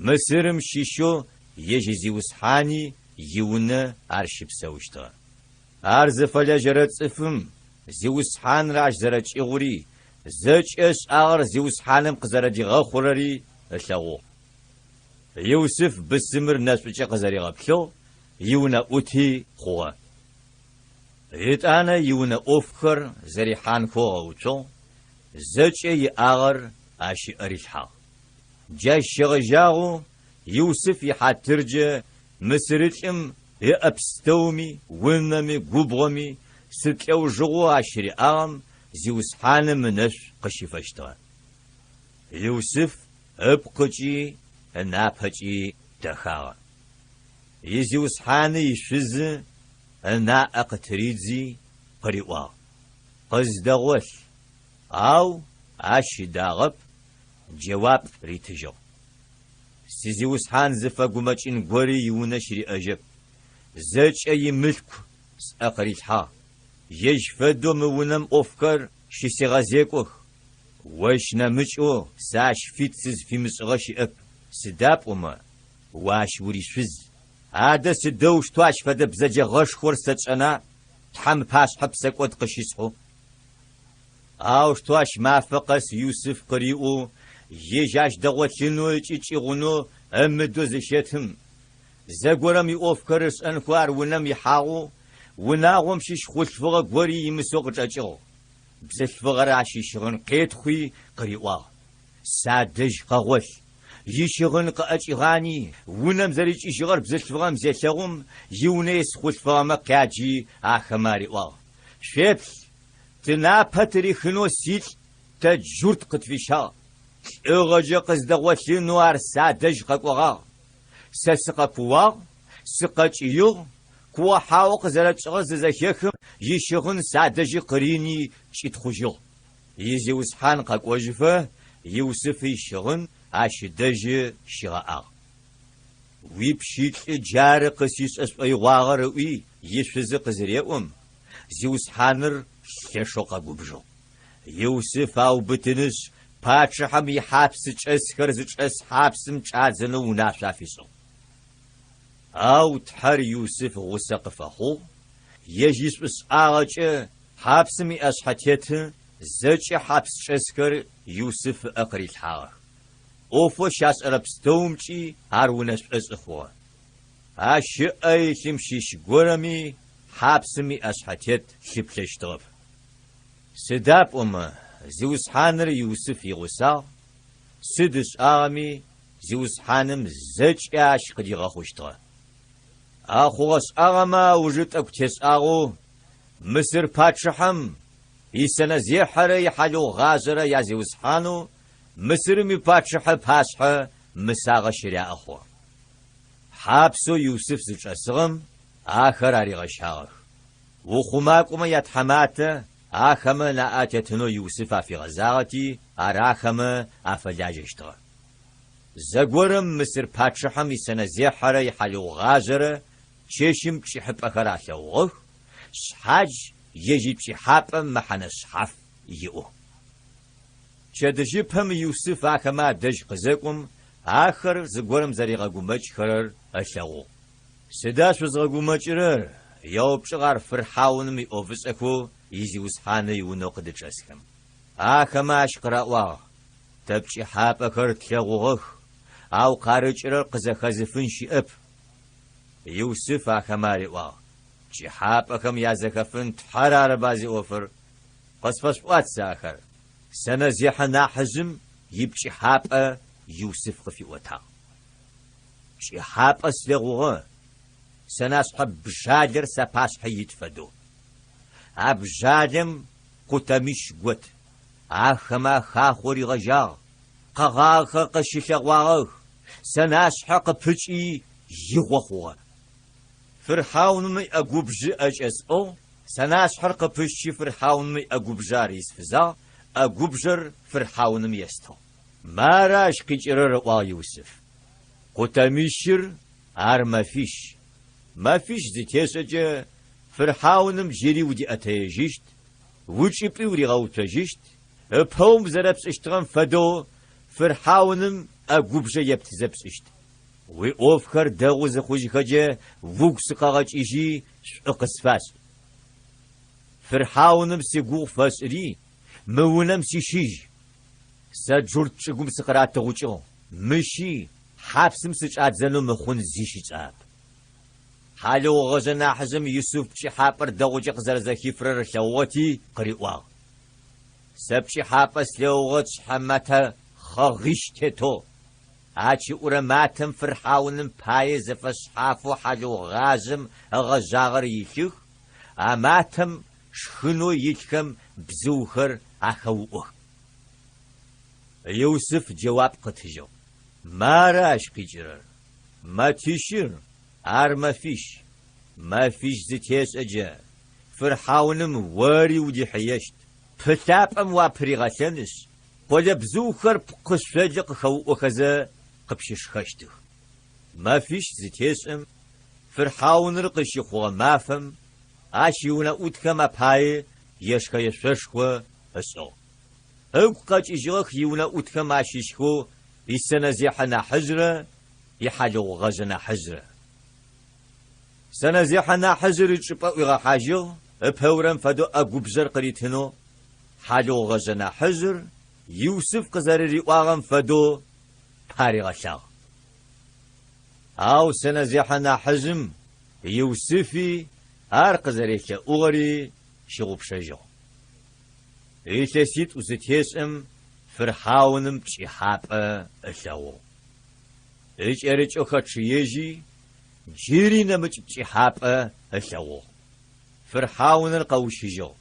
Мысырым щыщэу ежь изиусхьани иунэ ар щыпсэущтыгъэ. Ар зыфэлэжьэрэ цӏыфым Зиусхьаныр ащ зэрэкӏыгъури, зэкӏэ ышӏагъэр Зиусхьаным къызэрэдигъэхъурэри ылъэгъугъ. Юсыф бысымыр нэшӏукӏэ къызэригъэплъыгъ, иунэӏути хъугъэ. Етӏанэ иунэ ӏофхэр зэрихьанхэу ыгъэуцугъ, зэкӏэ иӏагъэр ащ ыӏэ рилъхьагъ. Джащ щегъэжьагъэу Юсыф ихьатыркӏэ мысырылӏым ыӏэ пстэуми, унэми, губгъоми, сыд лӏэужыгъоу ащ риӏагъэм Зиусхьаным ынэшӏу къыщифэщтыгъэ. Юсыф ыпкъыкӏи ынапэкӏи дэхагъэ. Изиусхьаны ишъузы ынаӏэ къытыридзи, къыриӏуагъ, Къыздэгъолъ. Ау ащ ыдагъэп, джэуап ритыжьыгъ. Сизиусхьан зыфэгумэкӏын гори иунэ щыриӏэжьэп, зэкӏэ имылъку сӏэ къырилъхьагъ, ежь фэдэу мы унэм ӏофхэр щысегъэзекӏох. Ощ нэмыкӏэу сэ ащ фит сызфимышӏыгъэ щыӏэп, сыда пӏомэ о ащ уришъуз. Адэ сыдэущтэу ащ фэдэ бзэджэгъэшхор сэ тшӏэна, Тхьэм ыпашъхьэ псэкӏод къыщысхьэу? Аущтэу ащ мафэ къэс Юсыф къыриӏоу, ежь ащ дэгъолъынэу ыкӏи кӏыгъунэу ымыдэу зыщэтым, зэгорэм иӏофхэр ышӏэнхэу ар унэм ихьагъэу, унагъом щыщ хъулъфыгъэ гори имысэу къычӏэкӏыгъ. Бзылъфыгъэр ащ ищыгъын къетхъуи къыриӏуагъ, Садэжь къэгъолъ. Ищыгъын къыӏэкӏигъани, унэм зэрикӏыжьыгъэр бзылъфыгъэм зелъэгъум, иунэ ис хъулъфыгъэмэ къяджи ахэмэ ариӏуагъ, Шъуеплъ, тынапэ тырихынэу силӏ тэ джурт къытфищагъ. Лӏыгъэкӏэ къыздэгъолъынэу ар садэжь къэкӏогъагъ. Сэ сыкъэкууагъ, сыкъэкӏыигъ, куо-хьао къызэрэтшӏыгъэр зызэхехым, ищыгъын садэжьы къырини кӏитхъужьыгъ. Изиусхьан къэкӏожьыфэ Юсыф ищыгъын ащ ыдэжьы щигъэӏагъ. Уипщылӏы джары къысишӏэ шӏоигъуагъэр ыӏуи ишъузы къызыреӏом, зиусхьаныр лъэшэу къэгубжыгъ. Юсыф аубытынышъ, пачъыхьэм ихьапсычӏэсхэр зычӏэс хьапсым чӏадзэнэу унашъо афишӏыгъ. Ау Тхьэр Юсыф гъусэ къыфэхъугъ, ежь ишӏушӏагъэкӏэ хьапсым иӏэшъхьэтеты зэкӏэ хьапсчӏэсхэр Юсыф ыӏэ къырилъхьагъэх. ӏофэу щашӏэрэ пстэумкӏи ар унэшъошӏы хъугъэ. Ащ ыӏэ илъым щыщ горэми хьапсым иӏэшъхьэтет лъыплъэщтыгъэп. Сыда пӏомэ Зиусхьаныр Юсыф игъусагъ, сыд ышӏагъэми Зиусхьаным зэкӏэ ащ къыдигъэхъущтыгъэ. А хъугъэ-шӏагъэмэ аужы тӏэкӏу тешӏагъэу Мысыр пачъыхьэм исэнэзехьэрэ ихьалыгъугъажъэрэ язиусхьанэу Мысырым ипачъыхьэ ыпашъхьэ мысагъэ щыряӏэ хъугъэ. Хьапсэу Юсыф зычӏэсыгъэм ахэр аригъэщагъэх. Ухъумакӏомэ ятхьаматэ ахэмэ ынаӏэ атетынэу Юсыф афигъэзагъэти, ар ахэмэ афэлажьэщтыгъэ. Зэгорэм Мысыр пачъыхьэм исэнэзехьэрэ ихьалыгъугъажъэрэ чэщым пкӏыхьыпӏэхэр алъэгъугъэх, шъхьадж ежь ипкӏыхьапӏэ мэхьэнэ шъхьаф иӏэу. Пчэдыжьыпэм Юсыф ахэмэ адэжь къызэкӏом, ахэр зыгорэм зэригъэгумэкӏхэрэр ылъэгъугъ. Сыда шъузгъэгумэкӏырэр? еупчӏыгъ ар фырхьауным иӏофышӏэхэу изиусхьаны иунэу къыдычӏэсхэм. Ахэмэ ащ къыраӏуагъ, Тэ пкӏыхьапӏэхэр тлъэгъугъэх, ау къарыкӏырэр къызэхэзыфын щыӏэп. Юсыф ахэмэ ариӏуагъ, Пкӏыхьапӏэхэм язэхэфын Тхьэр арыба зиӏофыр? Къысфэшъуӏуат сэ ахэр. Сэнэзехьэ нахьыжъым ипкӏыхьапӏэ Юсыф къыфиӏотагъ. Пкӏыхьапӏэ слъэгъугъэ, сэнашъхьэ бжалэр сапашъхьэ ит фэдэу. А бжалэм къутэмищ гот. Ахэмэ ахахъоу ригъэжьагъ, къэгъагъэхэр къыщылъэгъуагъэх, сэнашъхьэ къыпыкӏи игъо хъугъэ. Фырхьауным иӏэгубжъы ӏэкӏэ сӏыгъ, сэнашъхьэр къыпысчи фырхьауным иӏэгубжъэ ар исфызагъ, ӏэгубжъэр фырхьауным естыгъ. Мары ащ къикӏырэр, ыӏуагъ Юсыф. Къутэмищыр ар мэфищ. Мэфищ зытешӏэкӏэ, фырхьауным джыри удиӏэтэежьыщт, уичӏыпӏи уригъэуцожьыщт, ыпэум зэрэпшӏыщтыгъэм фэдэу фырхьауным ӏэгубжъэ ептызэ пшӏыщт. Уиӏофхэр дэгъу зыхъужьыхэкӏэ угу сыкъэгъэкӏыжьи шӏу къысфашӏ. Фырхьауным сигугъу фэшӏыри, мы унэм сищыжь. Сэ джурт чӏыгум сыкъыратыгъукӏыгъ, мыщи хьапсым сычӏадзэнэу мыхъун зи щытшӏагъэп. Хьалыгъугъэжъэ нахьыжъым Юсыф пкӏыхьапӏэр дэгъукӏэ къызэрэзэхифырэр ылъэгъугъэти, къыриӏуагъ, Сэ пкӏыхьапӏэ слъэгъугъэ тшъхьэ мэтэ хъэгъищ тетэу. А кӏыӏурэ матэм фырхьауным пае зэфэшъхьафэу хьалыгъугъажъэм ыгъэжъагъэр илъых, а матэм шхынэу илъхэм бзыухэр ахэуӏох. Юсыф джэуап къытыжьыгъ, Мары ащ къикӏырэр, мэтищыр, ар мэфищ, мэфищ зытешӏэджэ, фырхьауным ори удихьыещт, пылъапӏэм уапыригъэлъэнышъ, къолэбзыухэр пкъышъолы къыхэуӏохэзэ къыпщышхэщтых. Мэфищ зытешӏэм, фырхьауныр къыщыхъугъэ мафэм, ащ иунэӏутхэм апае ешхэ-ешъошхо ышӏыгъ. Ыгу къэкӏыжьыгъэх иунэӏутхэм ащыщхэу исэнэзехьэ нахьыжърэ ихьалыгъугъэжъэ нахьыжърэ. Сэнэзехьэ нахьыжъыр ичӏыпӏэ ӏуигъэхьажьыгъ, ыпэурэм фэдэу ӏэгубжъэр къыритынэу, хьалыгъугъэжъэ нахьыжъыр Юсыф къызэрэриӏуагъэм фэдэу паригъэлъагъ. Ау сэнэзехьэ нахьыжъым Юсыфи ар къызэрелъэӏугъэри щыгъупшэжьыгъ. Илъэситӏу зытешӏэм фырхьауным пкӏыхьапӏэ ылъэгъугъ. Икӏэрыкӏэу хэчъыежьи, джыри нэмыкӏ пкӏыхьапӏэ ылъэгъугъ. Фырхьауныр къэущыжьыгъ.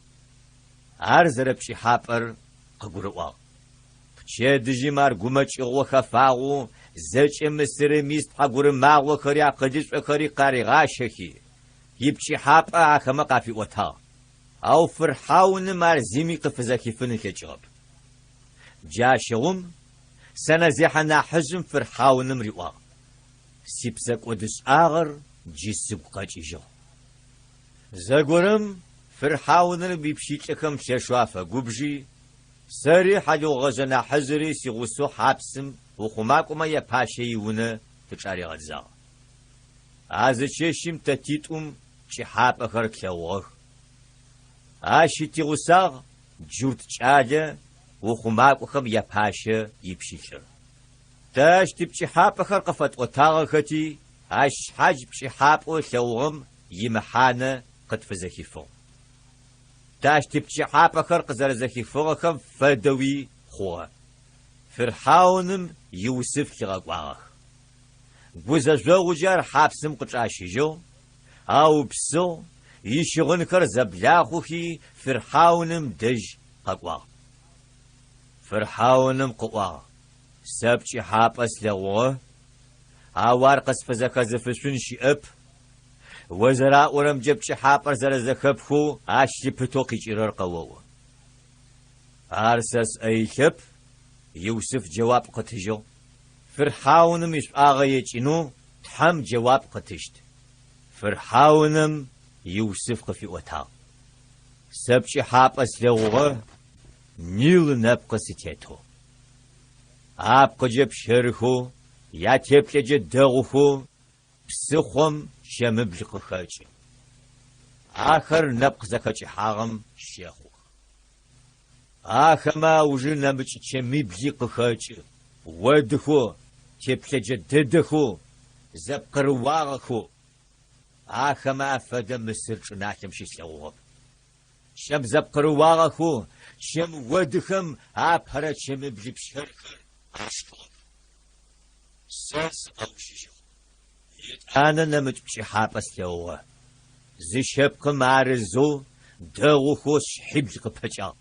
Ар зэрэпкӏыхьапӏэр къыгурыӏуагъ. Пчэдыжьым ар гумэкӏыгъо хэфагъэу зэкӏэ Мысырым ис тхьэгурымагъохэри акъылышӏохэри къаригъащэхи, ипкӏыхьапӏэ ахэмэ къафиӏотагъ. Ау фырхьауным ар зими къыфызэхифын ылъэкӏыгъэп. Джащыгъум сэнэзехьэ нахьыжъым фырхьауным риӏуагъ, Сипсэкӏодышӏагъэр джы сыгу къэкӏыжьыгъ. Зэгорэм фырхьауныр уипщылӏхэм лъэшэу афэгубжи, сэри хьалыгъугъэжъэ нахьыжъыри сигъусэу хьапсым ухъумакӏомэ япащэ иунэ тычӏаригъэдзагъ. А зы чэщым тэ титӏум пкӏыхьапӏэхэр тлъэгъугъэх. Ащи тигъусагъ джурт кӏалэ ухъумакӏохэм япащэ ипщылӏыр. Тэ ащ типкӏыхьапӏэхэр къыфэтӏотагъэхэти, ащ шъхьадж пкӏыхьапӏэу ылъэгъугъэм имэхьанэ къытфызэхифыгъ. Тэ ащ типкӏыхьапӏэхэр къызэрэзэхифыгъэхэм фэдэуи хъугъэ. Фирхьауным Юсыф лъигъэкӏуагъэх. Гузэжъогъукӏэ ар хьапсым къычӏащыжьыгъ, аупсыгъ, ищыгъынхэр зэблахъухи, фирхьауным дэжь къэкӏуагъ. Фирхьауным къыӏуагъ, Сэ пкӏыхьапӏэ слъэгъугъэ, ау ар къысфызэхэзыфышъун щыӏэп. О зэраӏорэмкӏэ пкӏыхьапӏэр зэрэзэхэпхэу ащ лъыпытэу къикӏырэр къэоӏо. Ар сэ сӏэ илъэп, Юсыф джэуап къытыжьыгъ. Фирхьауным ишӏуагъэ екӏынэу Тхьэм джэуап къытыщт. Фирхьауным Юсыф къыфиӏотагъ, Сэ пкӏыхьапӏэ слъэгъугъэ, Нил нэпкъы сытетэу. Апкъыкӏэ пщэрыхэу, ятеплъэкӏэ дэгъухэу псыхъом чэмыбл къыхэкӏы. Ахэр нэпкъ зэхэкӏыхьагъэм щэхъух. Ахэмэ аужы нэмыкӏ чэмибли къыхэкӏы, одыхэу, теплъэджэ дэдэхэу, зэпкъырыуагъэхэу. Ахэмэ афэдэ Мысыр чӏыналъэм щыслъэгъугъэп. Чэм зэпкъырыуагъэхэу чэм одыхэм апэрэ чэмибли пщэрхэр ашхыгъэх. Сэ сыкъэущыжьыгъ. Етӏанэ нэмыкӏ пкӏыхьапӏэ слъэгъугъэ. Зы щэпкъым арызэу дэгъухэу шъхьибл къыпэкӏагъ.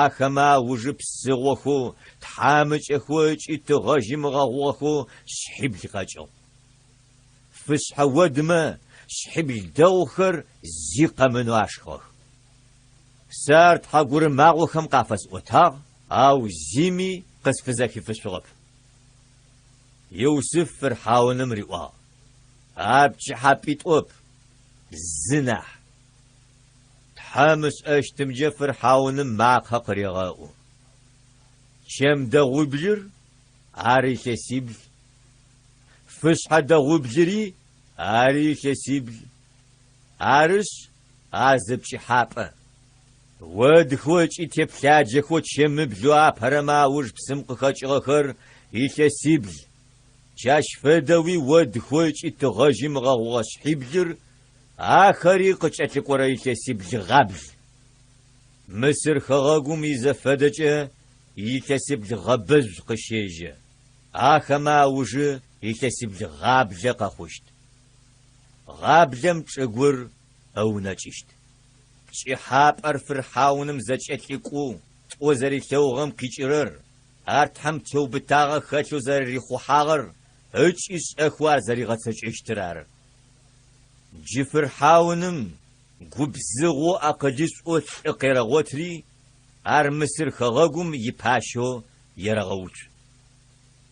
Ахэмэ аужы псыгъохэу, тхьамыкӏэхэу ыкӏи тыгъэжьым ыгъэгъугъэхэу шъхьибл къэкӏыгъ. Фышъхьэ одмэ шъхьибл дэгъухэр зи къэмынэу ашхыгъэх. Сэ ар тхьэгурымагъохэм къафэсӏотагъ, ау зими къысфызэхифышъугъэп. Юсыф фырхьауным риӏуагъ, Ар пкӏыхьапӏитӏоп, зы нахь. Тхьэм ышӏэщтымкӏэ фырхьауным макъэ къырегъэӏу. Чэм дэгъублыр ар илъэсибл, фышъхьэ дэгъублыри ари илъэсибл. Арышъ, ар зы пкӏыхьапӏэ. Одхэу ыкӏи теплъаджэхэу чэмыблэу апэрэмэ ауж псым къыхэкӏыгъэхэр илъэсибл. Джащ фэдэуи одхэу ыкӏи тыгъэжьым ыгъэгъугъэ шъхьиблыр, ахэри къыкӏэлъыкӏорэ илъэсибл гъабл. Мысыр хэгъэгум изэфэдэкӏэ илъэсибл гъэбэжъу къыщежьэ, ахэмэ аужы илъэсибл гъаблэ къэхъущт. Гъаблэм чӏыгур ыунэкӏыщт. Пкӏыхьапӏэр фырхьауным зэкӏэлъыкӏоу тӏо зэрилъэгъугъэм къикӏырэр, ар Тхьэм теубытагъэ хэлъэу зэрэрихъухьагъэр ыкӏи шӏэхэу ар зэригъэцэкӏэщтыр ары. Джы фырхьауным губзыгъэу акъылышӏоу лӏы къерэгъотри, ар Мысыр хэгъэгум ипащэу ерэгъэуцу.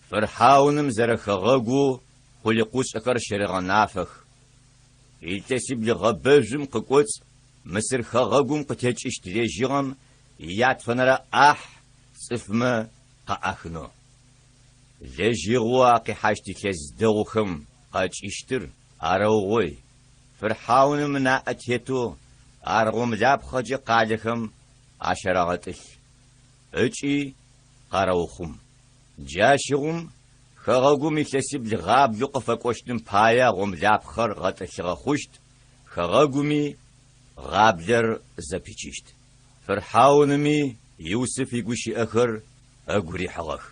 Фырхьауным зэрэхэгъэгоу къулыкъушӏэхэр щерэгъэнафэх. Илъэсибл гъэбэжъум къыкӏоцӏ Мысыр хэгъэгум къытекӏыщт лэжьыгъэм иятфэнэрэ ӏахь цӏыфмэ къаӏахынэу. Лэжьыгъэу а къихьащт илъэс дэгъухэм къэкӏыщтыр арэугъой, фырхьауным ынаӏэ тетэу ар гъомлапхъэкӏэ къалэхэм ащарэгъэтӏылъ ыкӏи къарэухъум. Джащыгъум хэгъэгум илъэсибл гъаблэу къыфэкӏощтым пае гъомлапхъэр гъэтӏылъыгъэ хъущт, хэгъэгуми гъаблэр зэпичыщт. Фырхьауными Юсыф игущыӏэхэр ыгу рихьыгъэх.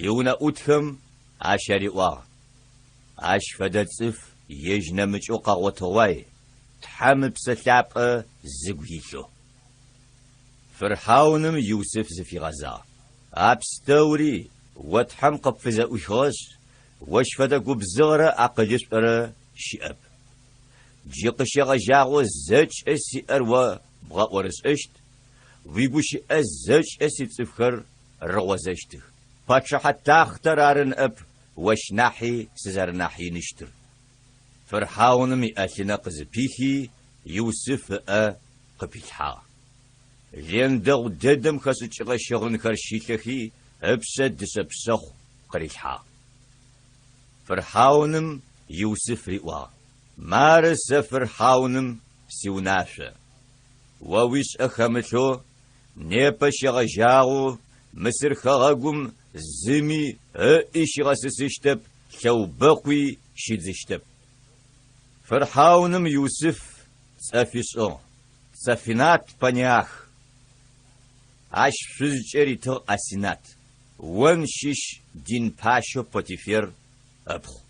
Иунэӏутхэм ащ ариӏуагъ, Ащ фэдэ цӏыф ежь нэмыкӏэу къэгъотыгъуай, Тхьэм Ыпсэ Лъапӏэ зыгу илъэу. Фырхьауным Юсыф зыфигъэзагъ, А пстэури о Тхьэм къыпфызэӏуихыгъэшъ, ощ фэдэ губзыгъэрэ акъылышӏорэ щыӏэп. Джы къыщегъэжьагъэу зэкӏэ сиӏэр о бгъэӏорышӏэщт, уигущыӏэ зэкӏэ сицӏыфхэр рыгъозэщтых. Пачъыхьэ тахътэр ары ныӏэп ощ нахьи сызэрэнахь иныщтыр. Фырхьауным иӏэлъынэ къызыпихи, Юсыф ыӏэ къыпилъхьагъ. Лен дэгъу дэдэм хэшӏыкӏыгъэ щыгъынхэр щилъэхи, ыпшъэ дышъэ пшъэхъу къырилъхьагъ. Фырхьауным Юсыф риӏуагъ, Мары сэ фырхьауным сиунашъо. О уишӏэ хэмылъэу непэ щегъэжьагъэу Мысыр хэгъэгум зыми ыӏи щигъэсысыщтэп, лъэубэкъуи щидзыщтэп. Фырхьауным Юсыф цӏэ фишӏыгъ, Цафинат-Панеах. Ащ шъузкӏэ ритыгъ Асинат, Он щыщ дин пащэу Потифер ыпхъу.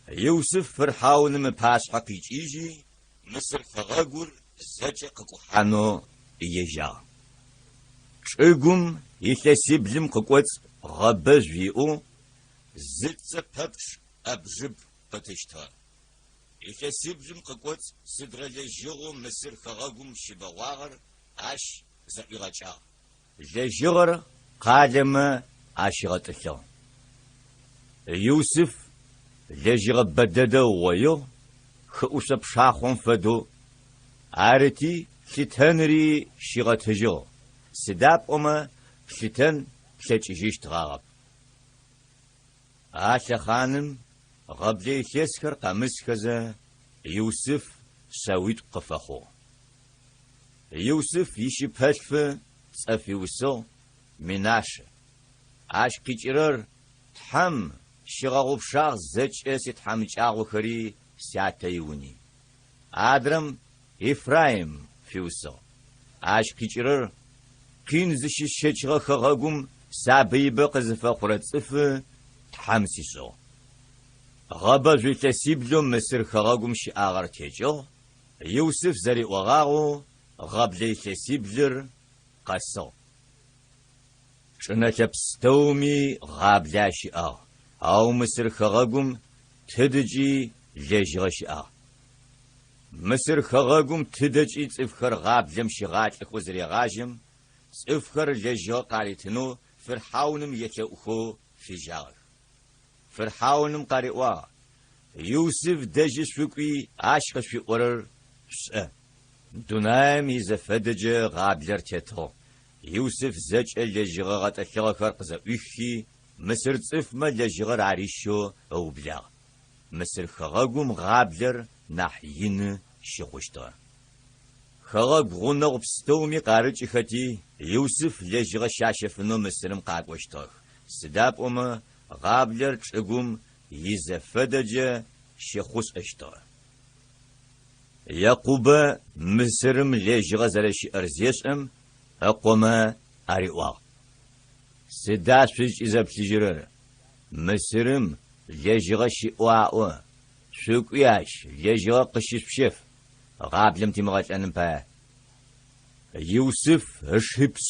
Юсыф фырхьауным ыпашъхьэ къикӏыжьи, Мысыр хэгъэгур зэкӏэ къыкӏухьанэу ежьагъ. Чӏыгум илъэсиблым къыкӏоцӏ гъэбэжъу иӏэу зы цэ пэпчъ ӏэбжыб къытыщтыгъэ. Илъэсиблым къыкӏоцӏ сыдрэ лэжьыгъэу Мысыр хэгъэгум щыбэгъуагъэр ащ зэӏуигъэкӏагъ. Лэжьыгъэр къалэмэ ащигъэтӏылъыгъ. Юсыф лэжьыгъэ бэдэдэ ыугъоигъ, хыӏушъо пшахъом фэдэу, арыти лъытэныри щигъэтыжьыгъ, сыда пӏомэ плъытэн плъэкӏыжьыщтгъагъэп. А лъэхъаным гъэблэ илъэсхэр къэмысхэзэ, Юсыф шъэуитӏу къыфэхъугъ. Юсыф ищыпэлъфы цӏэ фиусыгъ Менашэ. Ащ къикӏырэр Тхьэм щигъэгъупшагъ зэкӏэ ситхьамыкӏагъохэри сятэ иуни. Адрэм Ефраим фиусыгъ. Ащ къикӏырэр къин зыщысщэчыгъэ хэгъэгум сабыибэ къызыфэхъурэ цӏыфы Тхьэм сишӏыгъ. Гъэбэжъу илъэсиблэу Мысыр хэгъэгум щыӏагъэр текӏыгъ, Юсыф зэриӏогъагъэу гъэблэ илъэсиблыр къэсыгъ. Чӏынэлъэ пстэуми гъаблэ ащыӏагъ, ау Мысыр хэгъэгум тыдыкӏи лэжьыгъэ щыӏагъ. Мысыр хэгъэгум тыдэкӏи цӏыфхэр гъаблэм щигъалӏэхэу зырегъажьэм, цӏыфхэр лэжьыгъэ къаритынэу фырхьауным елъэӏухэу фежьагъэх. Фырхьауным къариӏуагъ, Юсыф дэжьы шъукӏуи ащ къышъуиӏорэр шъушӏэ. Дунаим изэфэдэкӏэ гъаблэр тетыгъ. Юсыф зэкӏэ лэжьыгъэ гъэтӏылъыгъэхэр къызэӏуиххи, мысыр цӏыфмэ лэжьыгъэр арищэу ыублагъ. Мысыр хэгъэгум гъаблэр нахь ины щыхъущтыгъэ. Хэгъэгу гъунэгъу пстэуми къарыкӏыхэти, Юсыф лэжьыгъэ щащэфынэу Мысырым къакӏощтыгъэх, сыда пӏомэ. Гъаблэр чӏыгум изэфэдэкӏэ щыхъушӏэщтыгъэ. Якъубэ Мысырым лэжьыгъэ зэрэщыӏэр зешӏэм, ыкъомэ ариӏуагъ, Сыда шъузкӏызэплъыжьырэр? Мысырым лэжьыгъэ щыӏэу аӏо, шъукӏуи ащ лэжьыгъэ къыщышъущэф, гъаблэм тимыгъэлӏэным пае. Юсыф ышипшӏ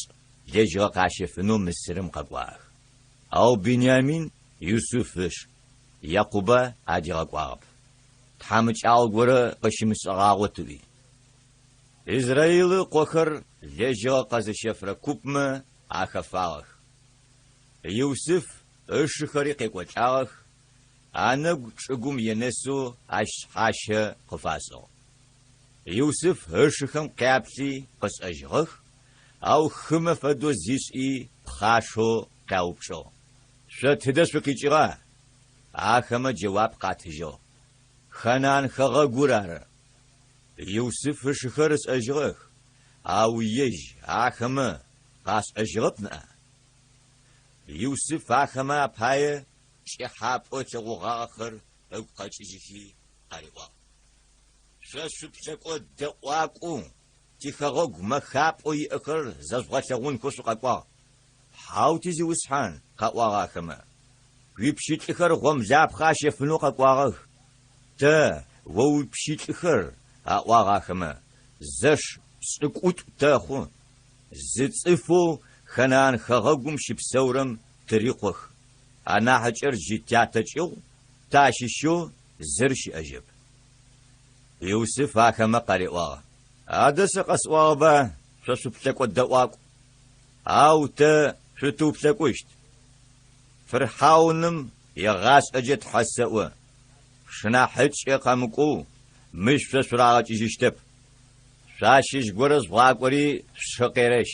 лэжьыгъэ къащэфынэу Мысырым къэкӏуагъэх. Ау Биниамин Юсыф ыш Якъубэ адигъэкӏуагъэп, тхьамыкӏагъо горэ къыщымышӏыгъагъот ыӏуи. Израилы ыкъохэр лэжьыгъэ къэзыщэфырэ купмэ ахэфагъэх. Юсыф ышыхэри къекӏолӏагъэх, анэгу чӏыгум енэсэу ащ шъхьащэ къыфашӏыгъ. Юсыф ышыхэм къяплъи къышӏэжьыгъэх, ау хымэ фэдэу зишӏи пхъашэу къяупчӏыгъ, Шъо тыдэ шъукъикӏыгъа? Ахэмэ джэуап къатыжьыгъ, Ханаан хэгъэгур ары. Юсыф ышыхэр ышӏэжьыгъэх, ау ежь ахэмэ къашӏэжьыгъэп ныӏа? Юсыф ахэмэ апае пкӏыхьапӏэу ылъэгъугъагъэхэр ыгу къэкӏыжьыхи къариӏуагъ. Шъо шъуплъэкӏо дэӏуакӏоу тихэгъэгу мэхапӏэу иӏэхэр зэжъугъэлъэгъунхэу шъукъэкӏуагъ. Хьау, тизиусхьан, къаӏуагъ ахэмэ, уипщылӏхэр гъомлапхъэ ащэфынэу къэкӏуагъэх. Тэ, о уипщылӏхэр, аӏуагъ ахэмэ, зэш пшӏыкӏутӏу тэхъу, зы цӏыфэу Ханаан хэгъэгум щыпсэурэм тырикъох, анахьыкӏэр джы тятэ кӏыгъу, тащыщэу зыр щыӏэжьэп. Юсыф ахэмэ къариӏуагъ, Адэ сэ къэсӏуагъэба, шъо шъуплъэкӏо дэӏуакӏу, ау тэ шъутыуплъэкӏущт. Фырхьауным егъашӏэкӏэ тхьэ сэӏо, шъушынахьыкӏэ къэмыкӏоу мыщ шъо шъурагъэкӏыжьыщтэп. Шъуащыщ горэ жъугъакӏори шъушы къерэщ,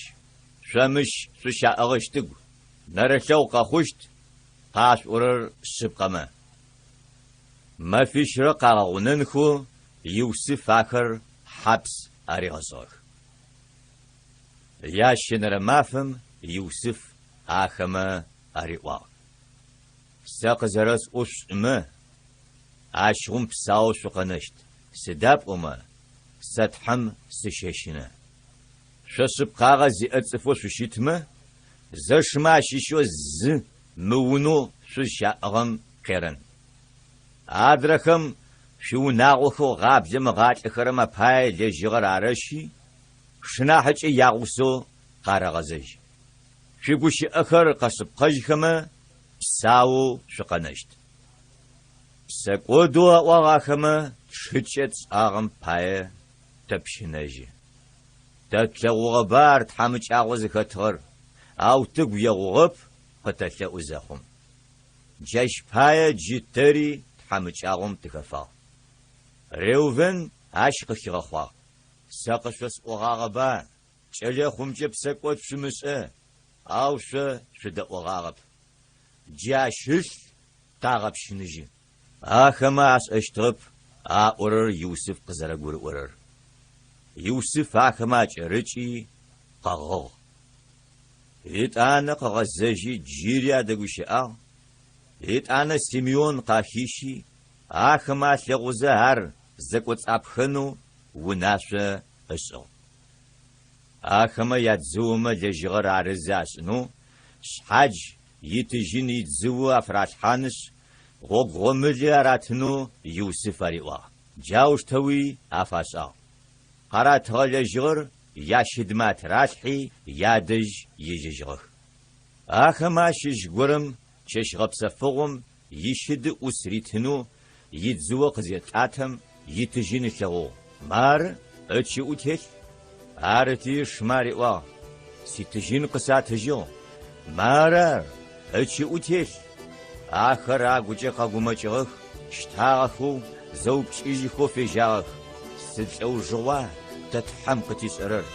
шъо мыщ шъущаӏыгъыщтыгу, нэрылъэгъу къэхъущт къашъуӏорэр шъыпкъэмэ. Мэфищрэ къагъэгъунэнхэу Юсыф ахэр хьапс аригъэшӏыгъэх. Ящэнэрэ мафэм Юсыф ахэмэ ариӏуагъ, Сэ къызэрэсӏоу шъушӏымэ, ащыгъум псаоу шъукъэнэщт, сыда пӏомэ сэ Тхьэм сыщэщынэ. Шъо шъыпкъагъэ зиӏэ цӏыфэу шъущытмэ, зэшымэ ащыщэу зы мы унэу шъузщаӏыгъэм къерэн. Адрэхэм шъуиунагъохэу гъаблэм ыгъалӏэхэрэм апае лэжьыгъэр арэщи, шъушынахьыкӏэ ягъусэу къарэгъэзэжь. Шъуигущыӏэхэр къэшъыпкъэжьхэмэ, псаоу шъукъэнэщт. Псэкӏодэу аӏуагъ ахэмэ тшыкӏэ тшӏагъэм пае тэпщынэжьы. Тэ тлъэгъугъэба ар тхьамыкӏагъо зыхэтыгъэр, ау тыгу егъугъэп къытэлъэӏу зэхъум. Джащ пае джы тэри тхьамыкӏагъом тыхэфагъ. Реувен ащ къыхигъэхъуагъ, Сэ къышъосӏогъагъэба, кӏэлэхъумкӏэ псэкӏод шъумышӏэ, ау шъо шъудэӏогъагъэп. Джы ащ ылъ тагъэпщыныжьы. Ахэмэ ашӏэщтыгъэп аӏорэр Юсыф къызэрэгурыӏорэр. Юсыф ахэмэ акӏэрыкӏи къэгъыгъ. Етӏанэ къыгъэзэжьи джыри адэгущыӏагъ, етӏанэ Симеон къахищи, ахэмэ алъэгъузэ ар зэкӏоцӏапхэнэу унашъо ышӏыгъ. Ахэмэ ядзыомэ лэжьыгъэр арызы ашӏынэу, шъхьадж итыжьын идзыо афыралъхьанышъ, гъогу гъомыли аратынэу Юсыф ариӏуагъ. Джаущтэуи афашӏагъ. Къаратыгъэ лэжьыгъэр ящыдмэ атыралъхьи, ядэжь ежьэжьыгъэх. Ахэмэ ащыщ горэм чэщ гъэпсэфыгъом ищыды ӏус ритынэу идзыо къызетӏатэм, итыжьын ылъэгъугъ. Мары, ычыӏу телъ. Арыти ышмэ ариӏуагъ, Ситыжьын къысатыжьыгъ. Мары ар, ычыӏу телъ. Ахэр агукӏэ къэгумэкӏыгъэх, щтагъэхэу, зэупчӏыжьыхэу фежьагъэх, Сыд лӏэужыгъуа тэ Тхьэм къытишӏэрэр?